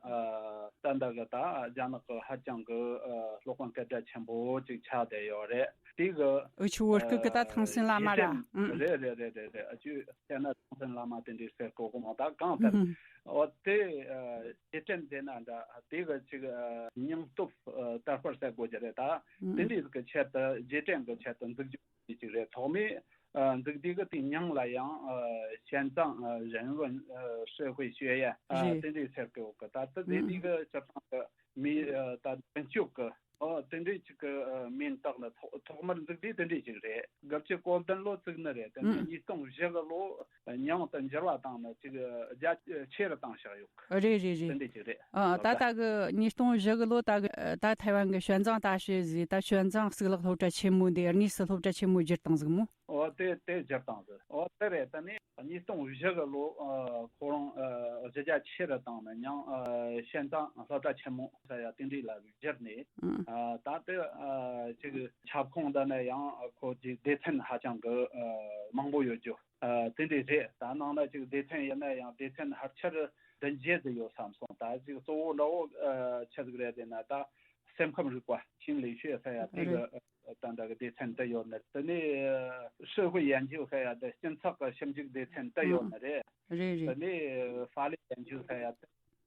ད་ལྟ་གི་ད་རྒྱ་ནག་གི་ཧ་ཅང་གི། ཨ། སློབ་དཔོན་སྐད་གྲགས་ཆེན་པོ་ཅིག་ཆགས་བསྡད་ཡོད་རེད། དེ་གི། འུ་ཆོ་བོད་སྐད་གི་ད། ཨ། ཐང་སན་བླ་མ་ར། རྗེས་དྲན། ཨང་། རེད་རེད་རེད་རེད་རེད། ཨ། ཅུ་བཤད་ན་ཐང་སན་བླ་མ་དེ་འདྲའི་ཟེར་གོ་གི་མོ། ད་གང་ལྟར། ཨང་། འོ་དེ། ཨ། རྗེས་དྲན་ཟེར་ན་འདྲ། དེ་གི་ཅིག། ཨ། སྙིང་སྟོབས། ཨ། དར་སྤེལ་ཟེར་དགོས་ཀྱི་རེད་ད། ཨང་། དེ་འདྲའི་གི་ཆེད་དུ། རྗེས་དྲན་གི་ཆེད་དུ་འཛུགས་རྒྱུ་ཅིག་རེད། ཐོག་མའི། ཨ། འཛུགས་དུས་གི་དེའི་མྱིང་ལ་ཡང་། ཨ། ཞོན་ཙང་། ཨ། རན་ཝུན། ཨ། ཧྲི་ཧུའེ་ཤོད་ཡ། ཨ། རེད། དེ་འདྲའི་ཟེར་གི་ཡོད་གི། ད་ལྟ་དེ་ཨང་། དུས་གི་སྤྱིར་བཏང་གི་མི། ཨ། ད་མདུན་སྐྱོད་གི། ཨོ། དེ་འདྲའི་ཅིག་གི། ཨ། མིང་བཏགས་ནི་ཐོག་ཐོག་མར་འཛུགས་དུས་དེ་འདྲའི་ཅིག་རེད། དགུ་བཅུ་གོ་བདུན་ལོ་བཙུགས་ནི་རེད། དེ་ནས་ཨང་། ཉིས་སྟོང་བཞི་གི་ལོ། མྱིང་དེ་འགྱུར་བ་བཏང་ནི་ཅིག་རྒྱ་ཆེ་རུ་བཏང་བཞག་ཡོད་གི། རེད་རེད་རེད། དེ་འདྲའི་ཅིག་རེད། ཨ། ད་ལྟ་གི་ཉིས་སྟོང་བཞི་གི་ལོ་ད་གི་ད་ཐའེ་ཝན་གི་ཞོན་ཙང་ད་ཧྲི་ཟེར། ད་ཞོན་ཙང་གཙུག་ལག་སློབ་གྲྭ་ཆེན་མོ་འདི་དངོས་སུ་སློབ་གྲྭ་ཆེན་མོ་བསྒྱུར་བཏང་ཟིག་མོ། ཨོ། དེ་དེ་བསྒྱུར་བཏང་ཟིག། ཨོ། དེ་རེད། དེ་ནས་ཉིས་སྟོང་བཞི་གི་ལོ། ཨ། ཁོ་རང་། ཨ། གཞི་རྒྱ་ཆེ་རུ་བཏང་ནས་མྱིང་། ཨ། ཞོན་ཙང་སློབ་གྲྭ་ཆེན་མོ་ཟེར་ཡ་དེ་འདྲའི་ལ་བསྒྱུར་ནས། ཨང་། ཨ། ད་དེ། ཨ། ཅིག་ཁྱབ་ཁོངས་འདི་ནས་ཡང་ཁོ་ཅིག་སྡེ་ཚན་ཧ་ཅང་གི། ཨ། མང་པོ་ཡོད་རྒྱུ། ཨ། དེ་འདྲའི་རེད། ད་ནང་ན་ཅིག་སྡེ་ཚན་ཡིན་ན་ཡང་སྡེ་ཚན་ཕལ་ཆེར་བདུན་བརྒྱད་ཙམ་ཡོད་བསམ་སོང་། ད་ཅིག་གཙོ་བོ་འདྲ་བོ། ཨ། ཆི་ཟིག་རེད་ཟེར་ན། ད་སེམས་ཁམས་རིག་པ། 心理学ཟེར་ཡ་དེ་གི། རེད། ད་ལྟ་གི་སྡེ་ཚན་དེ་ཡོད་ནི། དེ་ནས་社会研究ཟེར་ཡ་དེ་སྤྱི་ཚོགས་ཀྱི་ཞིབ་འཇུག་སྡེ་ཚན་དེ་ཡོད་ནི་རེད། རེད་རེད། དེ་ནས་法律研究ཟེར་ཡ་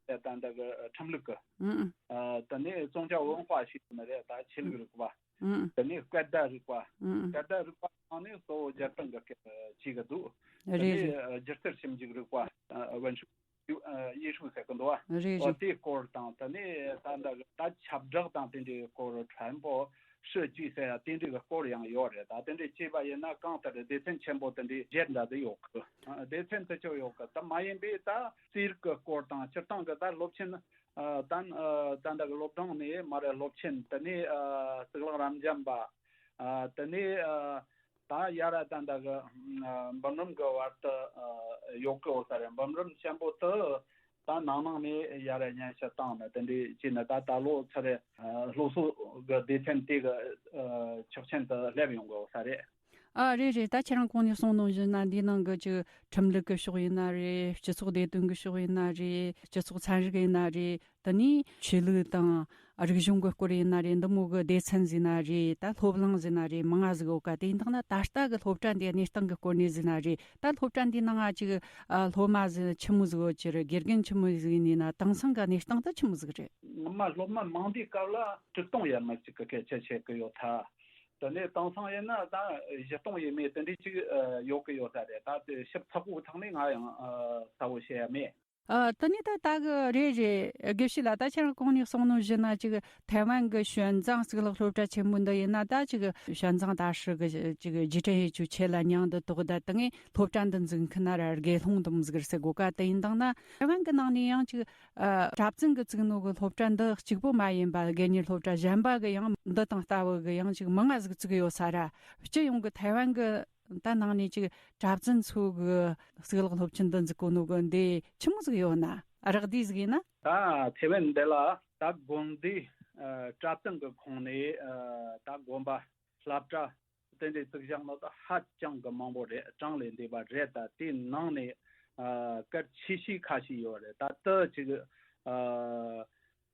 དེ་ད་ལྟ་གི་ཁྲིམས་ལུགས་ཀྱི། ཨང་། ཨ། དེ་ནས་宗教文化ཞིག་ཡོད་ནི་རེད། ད་ཆོས་ལུགས་རིག་པ། ཨང་། དེ་ནས་སྐད་བརྡ་རིག་པ། ཨང་། སྐད་བརྡ་རིག་པ་ནང་ནས་གཙོ་བོ་སྤྱིར་བཏང་གི་སྐད་ཅིག་གི་འདུག། དེ་རེད་ནས་རེད། སྒྱུ་རྩལ་ཞིབ་འཇུག་རིག་པ། ཨ། 文学 ཨ།艺术ཟེར་གི་འདུག་བ། རེད། ཨོ། རེད། དེའི་སྐོར་དང་། དེ་ནས་ད་ལྟ་ད་ཁྱབ་བསྒྲགས་དང་དེ་འདྲའི་སྐོར། 传播设计ཟེར་ཡ་དེ་འདྲའི་གི་སྐོར་ཡང་ཡོད་རེད། ད་དེ་འདྲའི་བྱས་པ་ཡིན་ན་གང་ལྟར་སྡེ་ཚན་ཆེན་པོ་དེ་འདྲའི་བརྒྱད་འདྲ་དེ་ཡོད་གི། ཨ། སྡེ་ཚན་དེ་ཚོ་ཡོད་གི། ད་མ་ཡིན་པའི་ད་རྩིས་རིག་གི་སྐོར་དང་། སྤྱིར་བཏང་གི་ད་སློབ་ཆེན། ཨ། ད་ཨ་ད་ལྟ་གི་སློབ་སྦྱོང་ནས་མར་སློབ་ཆེན། དེ་ནས། ཨ། གཙུག་ལག་རབ་འབྱམས་པ། ཨ། དེ་ནས། ཨ། ད་ཡར་ད་ལྟ་གི། ཨ། འབུམ་རམས་གི་བར་དུ། ཨ། ཡོད་གི་ཡོད་ས་རེད། འབུམ་རམས་ཆེན་པོ་དེ་ད་ནང་ནང་ནས་ཡར་སྙན་ཞུ་བཏང་ནས་དེ་འདྲའི་བྱས་ནས་ད་ད་ལོ་ཚར་རེ། ཨ། སློབ་གསོ་གི་སྡེ་ཚན་དེ་གི། ཨ། ཆོག་མཆན་དུ་སླེབས་ཡོང་གི་ཡོད་ས་རེད། ཨ། རེད་རེད། ད་ཁྱེད་རང་གོང་ནས་གསུངས་ནོ་བཞིན་ན་འདིའི་ནང་གི་ཅིག་ཁྲིམས་ལུགས་ཀྱི་ཕྱོགས་ཡིན་ན་རེད། སྤྱི་ཚོགས་བདེ་དོན་གྱི་ཕྱོགས་ཡིན་ན་རེད། སྤྱི་ཚོགས་ཚན་རིག་ཡིན་ན་རེད། དེ་ནས་ཆོས་ལུགས་དང་རིག་གཞུང་གི་སྐོར་ཡིན་ན་རེད། འདི་མོ་གི་སྡེ་ཚན་ཟིག་ན་རེད། ད་སློབ་གླིང་ཟིག་ན་རེད། མང་ང་ཟིག་ཡོད་ཀ། དེ་ཡིན་དང་ན་ད་ལྟ་གི་སློབ་གྲྭ་འདིའི་གནས་སྟངས་ཀྱི་སྐོར་ནས་ཟིག་ན་རེད། ད་སློབ་གྲྭ་འདིའི་ནང་ང་ཅིག། ཨ། སློབ་མ་ཟིག་ཆི་མོ་ཟིག་ཡོད་ཀྱི་རེད། དགེ་རྒན་ཆི་མོ་ཟིག་ཡིན་ན། དེང་སང་གི་གནས་སྟངས་ད་ཆི་མོ་ཟིག་རེད། སྔོན་མ་སློབ་མ་མང་དུས་སྐབས་ལ་ཁྲི་སྟོང་ཡར་མར་ཅིག་གི་སྐད་ཆ་བཤད་གི་ཡོད་ཐལ། དེ་ནས་དེང་སང་ཡིན་ན་ད་བཞི་སྟོང་ཡས་མས་དེ་འདྲའི་ཅིག། ཨ། ཡོད་གི་ཡོད་ས་རེད། ད་དེ་ཞིབ་ཚགས་པོའི་ཐོག་ནས་ང་ཡང་། ཨ། གསལ་བོ་བཤད་ཡ་མེད། ཨ། དེ་ནས་ད་ད་གི་རེད་རེད། དགེ་བཤེས་ལགས། ད་ཁྱེད་རང་གོང་ནས་གསུངས་ནོ་བཞིན་ན་ཅིག་ཐའེ་ཝན་གི་ཞོན་ཙང་གཙུག་ལག་སློབ་གྲྭ་ཆེན་མོ་འདི་ཡིན་ན། ད་ཅིག་ཞོན་ཙང་ད་ཧྲི་གི་ཅིག་རྗེས་དྲན་ཡེད་རྒྱུའི་ཆེད་ལ་མྱིང་འདི་ཐོགས། ད་དེ་ངས་སློབ་གྲྭ་འདི་འཛུགས་མཁན་ན་ར་དགེ་སློང་དེ་མོ་ཟིག་རེད་ཟེར་དགོས་ཀ། དེ་ཡིན་དང་ན་ཐའེ་ཝན་གི་ནང་ནས་ཡང་ཅིག། ཨ། གྲྭ་བཙུན་གི་བཙུགས་ནོ་གི་སློབ་གྲྭ་འདི་གཅིག་པོ་མ་ཡིན་པ། དགེ་གཉེར་སློབ་གྲྭ་གཞན་པ་གི་ཡང་འདི་དང་ལྟ་བུ་གི་ཡང་ཅིག་མང་ང་ཟིག་བཙུགས་ཡོད་ས་ར། སྤྱི་ཡོངས་གི་ཐའེ་ཝན་གི་ད་ནང་ནས་ཅིག་གྲྭ་བཙུན་ཚོ་གི་གཙུག་ལག་སློབ་ཆེན་འདི་འཛུགས་གོ་ནོ་གི་འདི་ཆི་མོ་ཟིག་ཡོད་ན། ཨ་རག་དུས་ཟིག་ཡིན་ན། ད་ཐེ་ཝན་འདི་ལ་ད་དགོན་སྡེ་ཨ་གྲྭ་བཙུན་གྱི་ཁོངས་ནས་ཨ་ད་དགོན་པ་སློབ་གྲྭ་དེ་འདྲའི་བཙུགས་བཞག་ནོ་ད་ཧ་ཅང་གི་མང་པོ་རེད། གྲངས་ལས་འདས་པ་རེད། ད་དེའི་ནང་ནས་ཨ་གལ་ཆེ་ཤོས་ཁ་ཤས་ཡོད་རེད། ད་དེ་ཅིག་ཨ་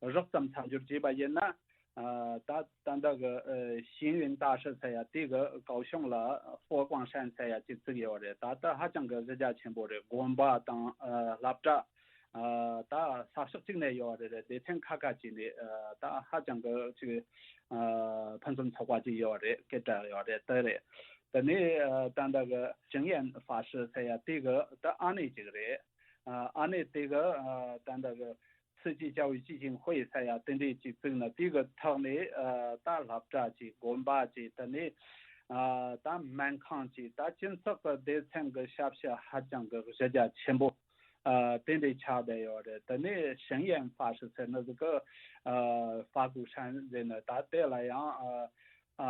རགས་ཙམ་མཚམས་སྦྱོར་བྱས་པ་ཡིན་ན། ཨ་ད་ད་ལྟ་གི་ཨ་ཤེས་ཡོན་ལྟ་ཞིབ་ཟེར་ཡ་དེ་གི་ཀའོ་ཤུང་ལ་ཧྥོ་ཀོང་ཧྲན་ཟེར་ཡ་ཅིག་བཙུགས་ཡོད་རེད། ད་ལྟ་ཧ་ཅང་གི་གཞི་རྒྱ་ཆེན་པོ་རེད། དགོན་པ་དང་ཨ་སློབ་གྲྭ་ཨ་ད་ས་ཕྱོགས་གཅིག་ནས་ཡོད་རེད། སྡེ་ཚན་ཁ་ཁ་ཅིག་ནས་ཨ་ད་ཧ་ཅང་གི་ཅིག་ཨ་ཕུན་སུམ་ཚོགས་པ་ཅིག་ཡོད་རེད། སྐད་གྲགས་ཡོད་རེད། དེ་རེད། དེ་ནས་ཨ་ད་ལྟ་གི་ཅིང་ཡན་ཧྥ་ཧྲི་ཟེར་ཡ་དེ་གི་ད་ཨ་ནེ་ཅིག་རེད། ཨ་ཨ་ནེ་དེ་གི་ཨ་ད་ལྟ་གི 世界教育基金会 ཟེར་ཡ་དེ་འདྲའི་ཅིག་བཙུགས་ནས་དེ་གི་ཐོག་ནས་ཨ་ད་སློབ་གྲྭ་ཅིག་དགོན་པ་ཅིག་དེ་ནས་ཨ་ད་སྨན་ཁང་ཅིག་ད་སྤྱི་ཚོགས་ཀྱི་སྡེ་ཚན་གྱི་ཞབས་ཞུ་ཧ་ཅང་གི་གཞི་རྒྱ་ཆེན་པོ་ཨ་དེ་འདྲའི་ཆགས་བསྡད་ཡོད་རེད། དེ་ནས་ཞིང་ཡན་ཧྥ་ཧྲི་ཟེར་ནི་ཟིག་གི་ཨ་ཧྥ་ཀུ་ཧྲན་ཟེར་ནི་ད་དེ་ལ་ཡང་ཨ་ཨ་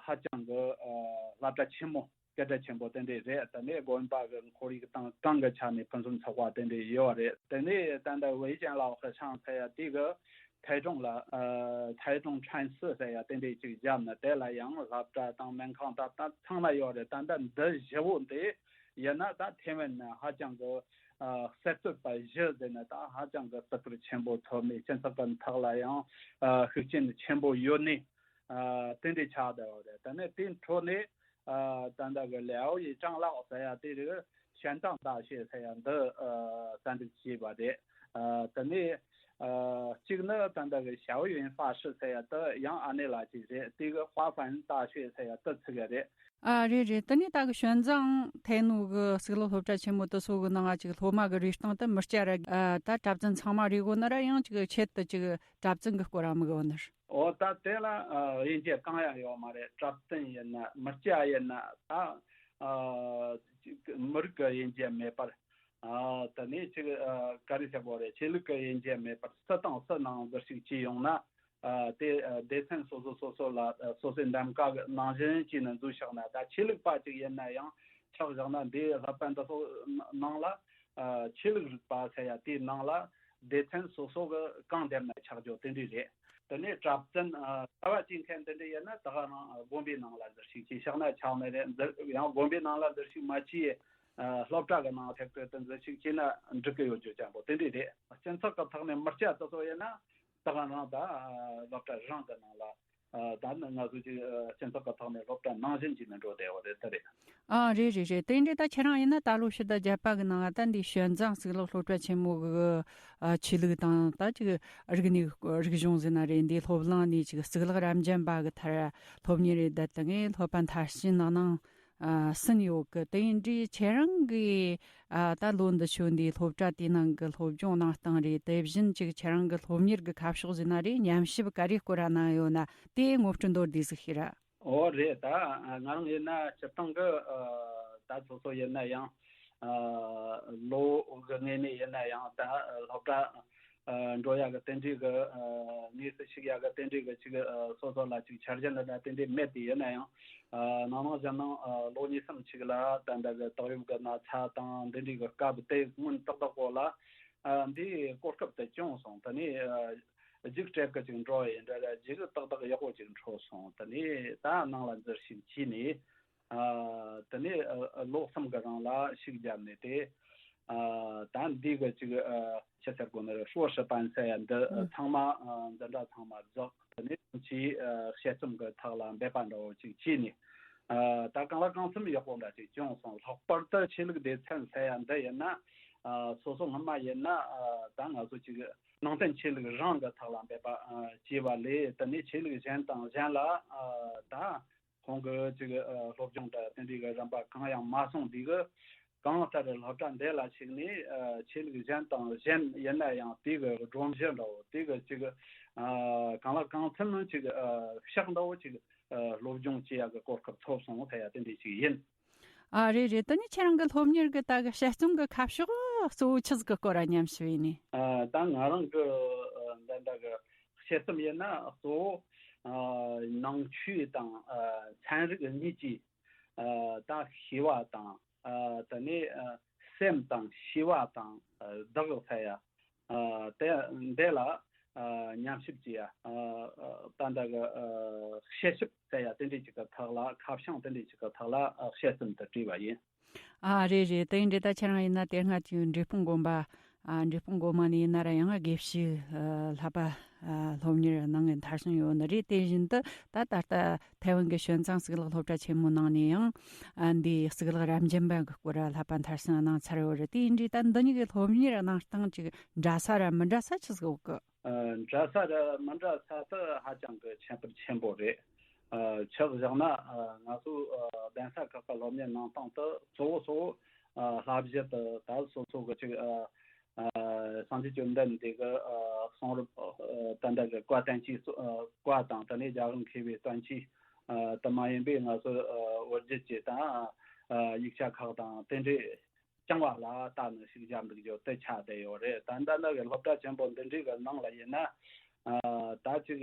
ཧ་ཅང་གི་ཨ་སློབ་གྲྭ་ཆེན་མོ་སྐད་གྲགས་ཆེན་པོ་དེ་འདྲས་རེད། དེ་ནས་དགོན་པ་གི་ཁོར་ཡུག་དང་གང་གི་ཆ་ནས་ཕུན་སུམ་ཚོགས་པ་དེ་འདྲས་ཡོད་རེད། དེ་ནས་ད་ལྟ་ཝེ་ཅན་ལའོ་ཧི་ཤང་ཟེར་ཡ་དེ་གི་ཐའེ་ཀྲུང་ལ་ཨ་ཐའེ་ཀྲུང་ཁྲན་སི་ཟེར་ཡ་དེ་འདྲས་ཅིག་བརྒྱབ་ནས་དེ་ལ་ཡང་སློབ་གྲྭ་དང་སྨན་ཁང་ད་ད་ཚང་མ་ཡོད་རེད། ད་ལྟ་འདི་བཞི་བོ་འདི་ཡིན་ན་ད་ཐེ་ཝན་ནི་ཧ་ཅང་གི་ཨ་གསར་གཏོད་པ་བཞི་ཟེར་ནས་ད་ཧ་ཅང་གི་བརྩི་བཀུར་ཆེན་པོ་ཐོབ་ནས་སྤྱི་ཚོགས་ཀྱི་ཐོག་ལ་ཡང་ཨ་ཤུགས་རྐྱེན་ཆེན་པོ་ཡོད་ནས། ཨ་དེ་འདྲའི་ཆགས་བསྡད་ཡོད་རེད། ད་ནི་དེའི་འཕྲོ་ནས་ཨ་ད་ལྟ་གི་ལའོ་ཡི་ཀྲང་ལའོ་ཟེར་ཡ་དེ་རིགས་ཞན་ཏང་大学 ཟེར་ཡ་འདི་ཨ་གསར་འཛུགས་བྱས་པ་རེད། ཨ་ད་ནི་ཨ་གཅིག་ནི་ད་ལྟ་གི་ཞའོ་ཡོན་ཧྥ་ཧྲི་ཟེར་ཡ་དེ་ཡང་ཨ་ནེ་ལགས་ཅིག་རེད། དེ་གི་ཧྭ་ཧྥན་大学 ཟེར་ཡ་དེ་ཚུགས་ཡ་རེད། ཨ་རེད་རེད། དེ་ནས་ད་གི་ཞོན་ཙང་ཐའེ་ནུའུ་གི་གཙུག་ལག་སློབ་གྲྭ་ཆེན་མོ་དེ་ཚོ་གི་ནང་ང་ཅིག་སློབ་མ་གི་རེ་སྟངས་དེ་མི་སྐྱ་ར་ཨ་ད་གྲྭ་བཙུན་ཚང་མ་རེད་གོ་ན་ར་ཡང་ཅིག་ཆེད་དུ་ཅིག་གྲྭ་བཙུན་གི་སྐོར་ར་མི་གོ་ནར། འོ་ད་དེ་ལ་ཨ་དབྱེ་འབྱེད་གང་ཡང་ཡོད་མ་རེད། གྲྭ་བཙུན་ཡིན་ན་མི་སྐྱ་ཡིན་ན་ད་ཨ་མི་རིགས་ཀྱི་དབྱེ་འབྱེད་མེད་པར། ཨ་དེ་ནས་ཅིག་ཨ་ག་རེ་ཟེར་དགོས་རེད། ཆོས་ལུགས་ཀྱི་དབྱེ་འབྱེད་མེད་པར་སུ་དང་སུ་ནང་འཛུལ་ཞུགས་བྱས་ཡོང་ན་ཨ་དེ་ཨ་སྡེ་ཚན་སོ་སོ་སོ་སོ་ལ་ཨ་སོ་སོའི་འདེམས་ཀ་གི་ནང་བཞིན་བྱས་ནས་འཛུལ་བཞག་ན། ད་ཆོས་ལུགས་པ་ཅིག་ཡིན་ན་ཡང་ཆ་བཞག་ན་འདིའི་སློབ་གྲྭ་འདི་ཚོ་ནང་ལ་ཨ་ཆོས་ལུགས་རིག་པ་ཟེར་ཡ་དེའི་ནང་ལ་སྡེ་ཚན་སོ་སོ་གི་གང་བསྡེབས་ན་ཆགས་རྒྱུ་དེ་འདྲས་རེད། དེ་ནས་གྲྭ་བཙུན་ཨ་གསར་བ་བྱེད་མཁན་དེ་འདྲས་ཡིན་ན་ད་ག་རང་དགོན་པའི་ནང་ལ་འཛུལ་ཞུགས་བྱས་བཞག་ན་ཆགས་ནི་རེད། འཛུལ་ཡང་དགོན་པའི་ནང་ལ་འཛུལ་ཞུགས་མ་བྱས་ཨ་སློབ་གྲྭ་གི་ནང་ཐད་ཀར་དུ་འཛུལ་ཞུགས་བྱས་ན་འགྲིག་གི་ཡོད་རྒྱུ་ཅན་པོ་དེ་འདྲས་རེད། སྤྱི་ཚོགས་ཀྱི་ཐོག་ནས་མི་སྐྱ་དེ་ཚོ་ཡིན་ན་ད་ག་རང་ད་ཨ་སློབ་གྲྭ་རང་གི་ནང་ལ་ཨ་ད་ནི་ང་ཚོ་ཅིག་ཨ་སྤྱི་ཚོགས་ཀྱི་ཐོག་ནས་སློབ་གྲྭ་ནང་བཞིན་གྱི་ནས་འགྲོ་བསྡད་ཡོད་རེད། དེ་རེད། ཨ་རེད་རེད་རེད། དེ་འདྲས་ད་ཁྱེད་རང་ཡིན་ན་ད་ལོ་ཕྱི་ཟླ་བརྒྱད་པ་གི་ནང་ང་ད་འདི་ཞོན་ཙང་གཙུག་ལག་སློབ་གྲྭ་ཆེན་མོ་གི་ཨ་ཆོས་ལུགས་དང་ད་ཅིག་རིག་གནས་རིག་གཞུང་ཟེར་ན་རེད། འདི་སློབ་གླིང་ནས་ཅིག་གཙུག་ལག་རབ་འབྱམས་པ་གི་མཐར་སློབ་གཉེར་རེ་བསྡད་དེ་ངས་སློབ་པ་མཐར་ཕྱིན་གནང་ནང་ཨ་ཟིན་ཡོད་གི། དེ་འདྲའི་ཁྱེད་རང་གི་ཨ་ད་ལོ་འདི་ཆོ་འདི་སློབ་གྲྭ་དེའི་ནང་གི་སློབ་སྦྱོང་གནང་སྟངས་རེད། དེ་བཞིན་ཅིག་ཁྱེད་རང་གི་སློབ་གཉེར་གི་ཁ་ཕྱོགས་ཟེར་ན་རེད། ཉམས་ཞིབ་ག་རེ་སྐོར་ར་གནང་ཡོད་ན་དེ་ངོ་སྤྲོད་མདོར་བསྡུས་ཟིག་ཤེས་ར། འོ་རེད། ད་ང་རང་ཡིན་ན་སྤྱིར་བཏང་གི་ཨ་ད་སོ་སོ་ཡིན་ན་ཡང་ཨ་ལོ་གི་ངོས་ནས་ཡིན་ན་ཡང་ད་སློབ་གྲྭ་ཨ་འགྲོ་ཡ་གི་དེ་འདྲའི་གི་ཨ་དངོས་སུ་ཞུགས་ཡ་གི་དེ་འདྲའི་གི་ཅིག་ཨ་སོ་སོ་ལ་ཅིག་འཆར་གཞི་འདྲ་འདྲ་དེ་འདྲའི་མེད་དེ། ཡིན་ན་ཡང་ཨ་ནང་ནང་བཞིན་ནང་ཨ་ལོ་གཉིས་གསུམ་ཅིག་ལ་ད་འདྲ་གི་དོགས་ཡོད་གི་ན་ཚ་དང་དེ་འདྲའི་གི་སྐབས་དེ་སྔོན་ཏག་ཏག་པོ་ལ་ཨ་འདིའི་གོ་སྐབས་དེ་བྱུང་སོང་། དེ་ནས་ཨ་རྒྱུགས་སྤྲད་གི་ཅིག་འགྲོ་ཡིན་འདྲ་ར་རྒྱུགས་ཏག་ཏག་ཡག་པོ་ཅིག་འཕྲོད་སོང་། དེ་ནས་ད་ནང་ལ་འཛུལ་ཞུགས་བྱས་ནས་ཨ་དེ་ནས་ཨ་ལོ་གསུམ་གི་རིང་ལ་ཤུགས་བརྒྱབ་ནས་དེ་ཨ་ད་འདི་གི་ཅིག་ཨ་ཆི་ཟེར་དགོས་ནི་རེད། 硕士班 ཟེར་ཡ་འདི་ཨ་ཚང་མ་ཨ་འཛིན་གྲྭ་ཚང་མ་རྫོགས། དེ་ནས་ཕྱིས་ཨ་དཔྱད་རྩོམ་གི་ཐོག་ལ་འབད་པ་འདྲ་བོ་ཅིག་བྱས་ནས་ཨ་ད་གང་ལ་གང་འཚམ་ཡག་པོ་འདྲ་ཅིག་བྱུང་སོང་། ལྷག་པར་དུ་ཆོས་ལུགས་སྡེ་ཚན་ཟེར་ཡ་འདི་ཡིན་ན་ཨ་སོ་སོ་སྔོན་མ་ཡིན་ན་ཨ་ད་ང་ཚོ་ཅིག་ནང་བསྟན་ཆོས་ལུགས་རང་གི་ཐོག་ལ་འབད་པ་ཨ་བྱས་པ་ལས། དེ་ནས་ཆོས་ལུགས་གཞན་དང་གཞན་ལ་ཨ་ད་ཁོང་གི་ཅིག་ཨ་སློབ་སྦྱོང་དང་དེ་འདྲའི་གི་རིམ་པ་གང་ཡང་མ་སོང་དུས་གི་གང་ལྟར་སློབ་གྲྭ་འདི་ལ་ཞུགས་ནས་ཨ་ཆོས་ལུགས་གཞན་དང་གཞན་ཡིན་ན་ཡང་དེ་གི་སྒྲོམ་གཞི་འདྲ་བོ་དེ་གི་ཅིག་ཨ་གང་ལ་གང་འཚམ་ཅིག་ཨ་ཤག་འདྲ་བོ་ཅིག་ཨ་སློབ་སྦྱོང་བྱེད་ཡག་གི་གོ་སྐབས་ཐོབ་སོང་ཟེར་ཡ་དེ་འདྲ་ཞིག་ཡིན། ཨ་རེད་རེད། དེ་ནས་ཁྱེད་རང་གི་སློབ་གཉེར་གི་ད་གི་དཔྱད་རྩོམ་གི་ཁ་ཕྱོགས་གཙོ་བོ་ཆི་ཟིག་གི་སྐོར་ར་ཉམས་ཞིབ་ཡིན་ནི། ཨ་ད་ང་རང་གི་ཨ་འདི་འདྲ་གི་དཔྱད་རྩོམ་ཡིན་ན་གཙོ་བོ་ཨ་ནང་ཆོས་དང་ཨ་ཚན་རིག་གཉིས་ཀྱི་ཨ་ད་ཤེས་པ་དང་ཨ་དེ་ནས་ཨ་སེམས་དང་ཤེས་པ་དང་ཨ་བདག་ཟེར་ཡ། ཨ་དེ་འདི་ལ་ཨ་ཉམས་ཞིབ་བྱས་ཡ། ཨ་ཨ་ད་ལྟ་གི་ཨ་དཔྱད་ཞིབ་བྱས་ཡ་དེ་འདྲའི་ཅིག་གི་ཐོག་ལ། ཁ་བྱང་དེ་འདྲའི་ཅིག་གི་ཐོག་ལ་ཨ་དཔྱད་རྩོམ་དེ་བྲིས་པ་ཡིན། ཨ་རེད་རེད། དེ་ཡིན་དུས་ད་ཁྱེད་རང་ཡིན་ན་དེ་སྔ་ཅིག་འབྲས་སྤུངས་དགོན་པ། ཨ་འབྲས་སྤུངས་དགོན་པ་ནས་ཡིན་ན་ར་ཡང་དགེ་བཤེས་ཨ་བསླབ་པ་ཨ་སློབ་གཉེར་གནང་ངེ་མཐར་སོན་ཡོད་ནི་རེད། དེ་བཞིན་དུ་ད་ད་ལྟ་ཐའེ་ཝན་གྱི་ཞོན་ཙང་གཙུག་ལག་སློབ་གྲྭ་ཆེན་མོའི་ནང་ནས་ཡང་ཨ་འདི་གཙུག་ལག་རབ་འབྱམས་པ་གི་སྐོར་ལ་བསླབ་པ་མཐར་སོན་གནང་ཚར་ཡོད་རེད། དེ་ཡིན་དུས་ད་འདི་གཉིས་ཀྱི་སློབ་གཉེར་གནང་སྟངས་ཅིག་འདྲ་ས་ར་མི་འདྲ་ས་ཆི་ཟིག་ཡོད་གི། ཨ་འདྲ་ས་ར་མི་འདྲ་ས་དེ་ཧ་ཅང་གི་ཁྱད་པར་ཆེན་པོ་རེད། ཨ་ཆ་བཞག་ན་ཨ་ང་ཚོ་ཨ་གདན་ས་ཁག་གི་སློབ་གཉེར་གནང་སྟངས་དེ་གཙོ་བོ་གཙོ་བོ་ཨ་བསླབ་གཞི་དེ་ད་སོ་སོ་གི་ཅིག་ཨ་ཨ་སངས་རྒྱས་བཅོམ་ལྡན་འདས་ཀྱི་ཨ་གསུང་རབ་ཨ་ད་ལྟ་གི་བཀའ་བསྟན་བཅོས་སོ་ཨ་བཀའ་དང་། དེ་ནས་རྒྱལ་བ་མཁས་པའི་བསྟན་བཅོས་ཨ་དེ་མ་ཡིན་པའི་ང་ཚོ་ཨ་བོད་བརྒྱུད་ཀྱི་དང་ཨ་ཡིག་ཆ་ཁག་དང་དེ་འདྲའི་རྐྱང་བ་ལ་ལྟ་ནི་ཞིག་བཞག་འདུག་རྒྱུ་དེ་ཆགས་བསྡད་ཡོད་རེད། ད་ལྟ་ནི་གི་སློབ་གྲྭ་ཆེན་པོ་འདི་འདྲའི་གི་ནང་ལ་ཡིན་ན། ཨ་ད་ཅིག་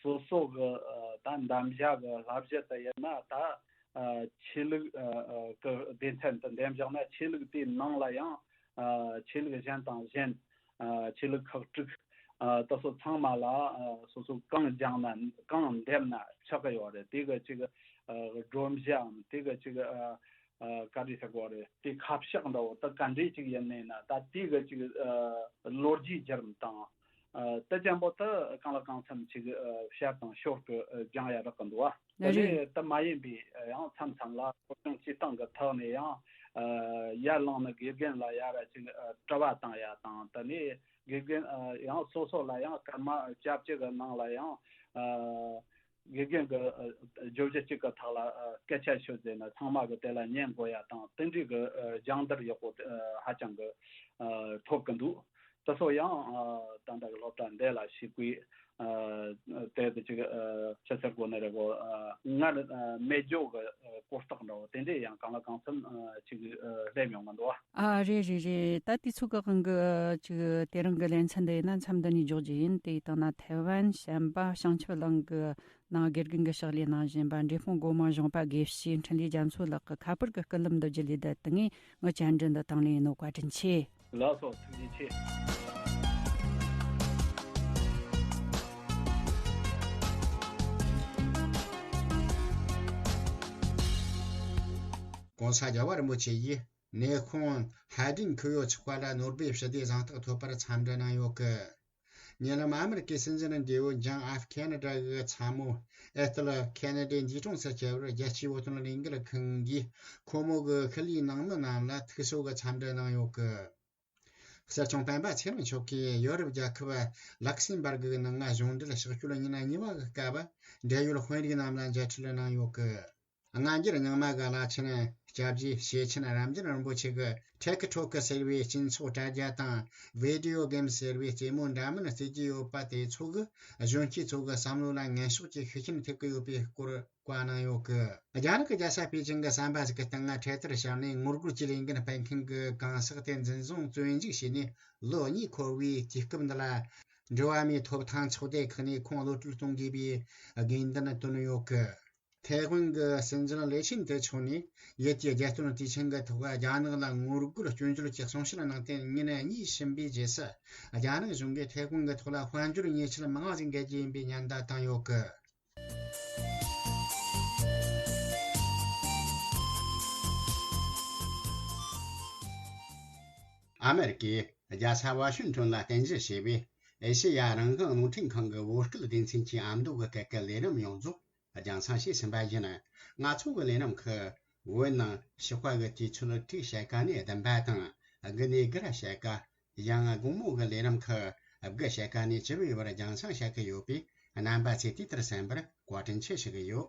སོ་སོ་གི་ཨ་ད་འདམ་བྱ་གི་བསླབ་གཞི་དེ་ཡིན་ན། ད་ཨ་ཆོས་ལུགས་ཨ་ཨ་གི་སྡེ་ཚན་དུ་འདེམས་བཞག་ན། ཆོས་ལུགས་དེའི་ནང་ལ་ཡང་ཨ་ཆོས་ལུགས་གཞན་དང་གཞན། ཨ་ཆོས་ལུགས་ཁག་དྲུག་ཨ་དེ་ཚོ་ཚང་མ་ལ་ཨ་སོ་སོ་གང་སྦྱངས་ན། གང་འདེམས་ན་ཆོག་གི་ཡོད་རེད། དེ་གི་ཅིག་ཨ་སྒྲོམ་གཞིའམ་དེ་གི་ཅིག་ཨ་ཨ་ག་རེ་ཟེར་དགོས་རེད། དེ་ཁ་བཤད་འདྲ་བོ་དེ་ག་འདྲས་ཅིག་ཡིན་ནས་ན། ད་དེ་གི་ཅིག་ཨ་ལོ་རྒྱུས་བརྒྱུད་རིམ་དང་། ཨ་དེ་ཅན་པོ་དེ་གང་ལ་གང་འཚམ་ཅིག་ཨ་བཤད་དང་ཞོར་དུ་ཨ་སྦྱང་ཡ་རག་གི་འདུག་བ། དེ་རེད། ནས་དེ་མ་ཡིན་པའི་ཨ་ཡང་མཚམས་མཚམས་ལ་སློབ་སྦྱོང་བྱེད་སྟངས་ཀྱི་ཐོག་ནས་ཡང་ཨ་ཡར་ལངས་ནས་དགེ་རྒན་ལ་ཡར་ཅིག་ཨ་དྲི་བ་བཏང་ཡ་དང་། དེ་ནས་དགེ་རྒན་ཨ་ཡང་སོ་སོ་ལ་ཡང་སྐར་མ་བཅོ་བརྒྱད་གི་ནང་ལ་ཡང་ཨ་དགེ་རྒན་གྱི་ཨ་བརྗོད་གཞི་གཅིག་གི་ཐོག་ལ་ཨ་སྐད་ཆ་ཤོད་ཟེར་ན། ཚང་མ་གི་དེ་ལ་ཉན་དགོས་ཡ་དང་། དེ་འདྲའི་གི་ཨ་སྦྱང་བརྡར་ཡག་པོ་ཨ་ཧ་ཅང་གི་ཨ་ཐོབ་ཀྱི་འདུག། དེ་ཚོ་ཡང་ཨ་ད་ལྟ་གི་སློབ་གྲྭ་འདི་ལ་ཞུགས་པའི་ཨ་དེ་དེ་ཅིག་ཨ་ཅི་ཟེར་དགོས་ནི་རེད་གོ། ཨ་སྔར་ཨ་མེད་རྒྱུ་གི་ཨ་གོ་རྟོགས་འདྲ་བོ་དེ་འདྲས་ཡང་གང་ལ་གང་འཚམ་ཨ་ཅིག་ཨ་སླེབས་ཡོང་གི་འདུག་བ། ཨ་རེད་རེད་རེད། ད་དུས་ཚོད་ཀྱི་དབང་གིས་ཅིག་དེ་རིང་གི་ལེ་ཚན་འདི་ཡིན་ན་མཚམས་འདི་ནས་འཇོག་རྒྱུ་ཡིན། དེ་ཡི་སྟེང་ན་ཐའེ་ཝན་བྱམས་པ་བྱང་ཆུབ་གླིང་གི་ནང་དགེ་རྒན་གྱི་ཕྱག་ལས་གནང་བཞིན་པ་འབྲས་སྤུངས་སྒོ་མང་གཞོང་པ་དགེ་བཤེས་འཕྲིན་ལས་རྒྱ་མཚོ་ལགས་ཀྱི་ཁ་པར་གྱི་སྐུད་ལམ་འདི་བརྒྱུད་ལས་བསྡད་དེ་ངས་ངའི་བཅར་འདྲི་འདི་དང་ལེན་ཡིན་ནོ། བཀའ་དྲིན་ཆེ། ལགས་སོ། ཐུགས་རྗེ་ཆེ། གོང་ས་རྒྱལ་བ་རིན་པོ་ཆེ་ཡིས་ནད་དཔུང་ཧ་ཏིན་ཁུ་ཡོ་ཚོགས་པ་ལ་ནོ་སྦེལ་ཞི་བདེའི་གཟེངས་རྟགས་ཐོབ་པར་འཚམས་འདྲི་གནང་ཡོད་གི། ཉེ་ལམ་ཨ་མེ་རི་ཀའི་སྲིད་འཛིན་འབྲེལ་ཡོད་ལྗང་ཨ་ཕ་ཁེ་ན་ཌ་གི་ཚ་མོ་ཨེ་སྟེ་ལ་ཁེ་ན་ཌའི་འདས་གྲོངས་སུ་གྱུར་བར་རྒྱལ་སྤྱིའི་བོད་དོན་ལས་འགུལ་ཁང་གིས་ཁོ་མོ་གི་ཤུལ་ལུས་ནང་མི་རྣམས་ལ་ཐུགས་གསོ་གི་འཚམས་འདྲི་གནང་ཡོད་གི། སྲིད་སྐྱོང་སྤེན་པ་ཚེ་རིང་མཆོག་གིས་ཡོ་རོབ་རྒྱལ་ཁབ་ལག་སེམ་བར་གི་ནང་ང་གཞུང་འབྲེལ་གཤགས་བཅོལ་ཉིན་གཉིས་པ་གི་སྐབས་འབྲེལ་ཡོད་དཔོན་རིགས་རྣམས་ལ་མཇལ་འཕྲད་གནང་ཡོད་གི། སྔ་འགྱུར་རྙིང་མ་གི་བླ་ཆེན་སྐྱབས་རྗེ་ཤེས་ཆེན་རབ་འབྱམས་རིན་པོ་ཆེ་གི་ཊིག་ཊོག་ཟེར་བའི་སྤྱི་ཚོགས་དྲ་རྒྱ་དང་བི་ཌི་ཡོ་གེམ་ཟེར་བའི་རྩེད་མོ་འདྲ་མིན་རྩེ་རྒྱུ་ཡོད་པ་དེ་ཚོ་གིས་གཞོན་སྐྱེས་ཚོ་གི་བསམ་བློ་ལ་ངན་ཕྱོགས་ཀྱི་ཤུགས་རྐྱེན་ཐེབས་ཀྱི་ཡོད་པའི་སྐོར་བཀའ་གནང་ཡོད་གི། རྒྱ་ནག་གི་རྒྱལ་ས་པེ་ཅིང་གི་ཟམ་པ་ཟིག་གི་སྟེང་ང་འཕྲེད་དར་ཤར་ནས་ངོ་རྒོལ་གྱི་ལས་འགན་སྤེལ་མཁན་གྱི་གང་ཟག་དེ་འཛིན་བཟུང་བཙོན་འཇུག་བྱས་ནས་ལོ་གཉིས་འཁོར་བའི་དུས་སྐབས་འདི་ལ་འགྲོ་བ་མིའི་ཐོབ་ཐང་ཚོགས་སྡེ་ཁག་ནས་ཁོང་གློད་བཀྲོལ་གཏོང་དགོས་པའི་དགོས་འདུན་བཏོན་ཡོད་གི། ཐའེ་ཝན་གྱི་སྲིད་འཛིན་ལེ་ཆིང་ཏེ་མཆོག་ནས་ཡུལ་དེའི་རྒྱལ་སྟོན་དུས་ཆེན་གྱི་ཐོག་རྒྱ་ནག་ལ་ངོ་རྒོལ་སྐྱོན་བརྗོད་ཀྱི་གསུང་བཤད་གནང་སྟེ་ཉིན་གཉིས་ཕྱིན་པའི་རྗེས་སུ། རྒྱ་ནག་གཞུང་གིས་ཐའེ་ཝན་གྱི་ཐོག་ལ་དཔལ་འབྱོར་ཉེས་ཆད་མང་ཟིག་འགེལ་རྒྱུ་ཡིན་པའི་ཉེན་བརྡ་བཏང་ཡོད་གི། ཨ་མེ་རི་ཀའི་རྒྱལ་ས་ཝ་ཤིང་ཏོན་ལ་རྟེན་གཞི་བྱས་པའི་ཨེ་ཤེ་ཡ་རང་དབང་རླུང་འཕྲིན་ཁང་གི་བོད་སྐད་སྡེ་ཚན་གྱི་ཨ་མདོ་གི་སྐད་ཀྱི་ལས་རིམ་ཡོངས་རྫོགས་རྒྱང་སྲིང་བྱས་ཟིན་པ་ཡིན། ང་ཚོ་གི་ལས་རིམ་ཁག་བོད་ནང་ཞོགས་པ་གི་དུས་ཚོད་དྲུག་ཕྱེད་ཀ་ནས་བདུན་པ་དང་། དགུན་ནས་དགུ་ར་ཕྱེད་ཀ། ཡང་དགོང་མོ་གི་ལས་རིམ་ཁག་དགུ་ཕྱེད་ཀ་ནས་བཅུ་བའི་བར་རྒྱང་སྲིང་བྱེད་ཀྱི་ཡོད་པས། རྣམ་པ་ཚོས་དུས་ལྟར་གསན་པར་བཀའ་དྲིན་ཆེ་ཞུ་གི་ཡོད།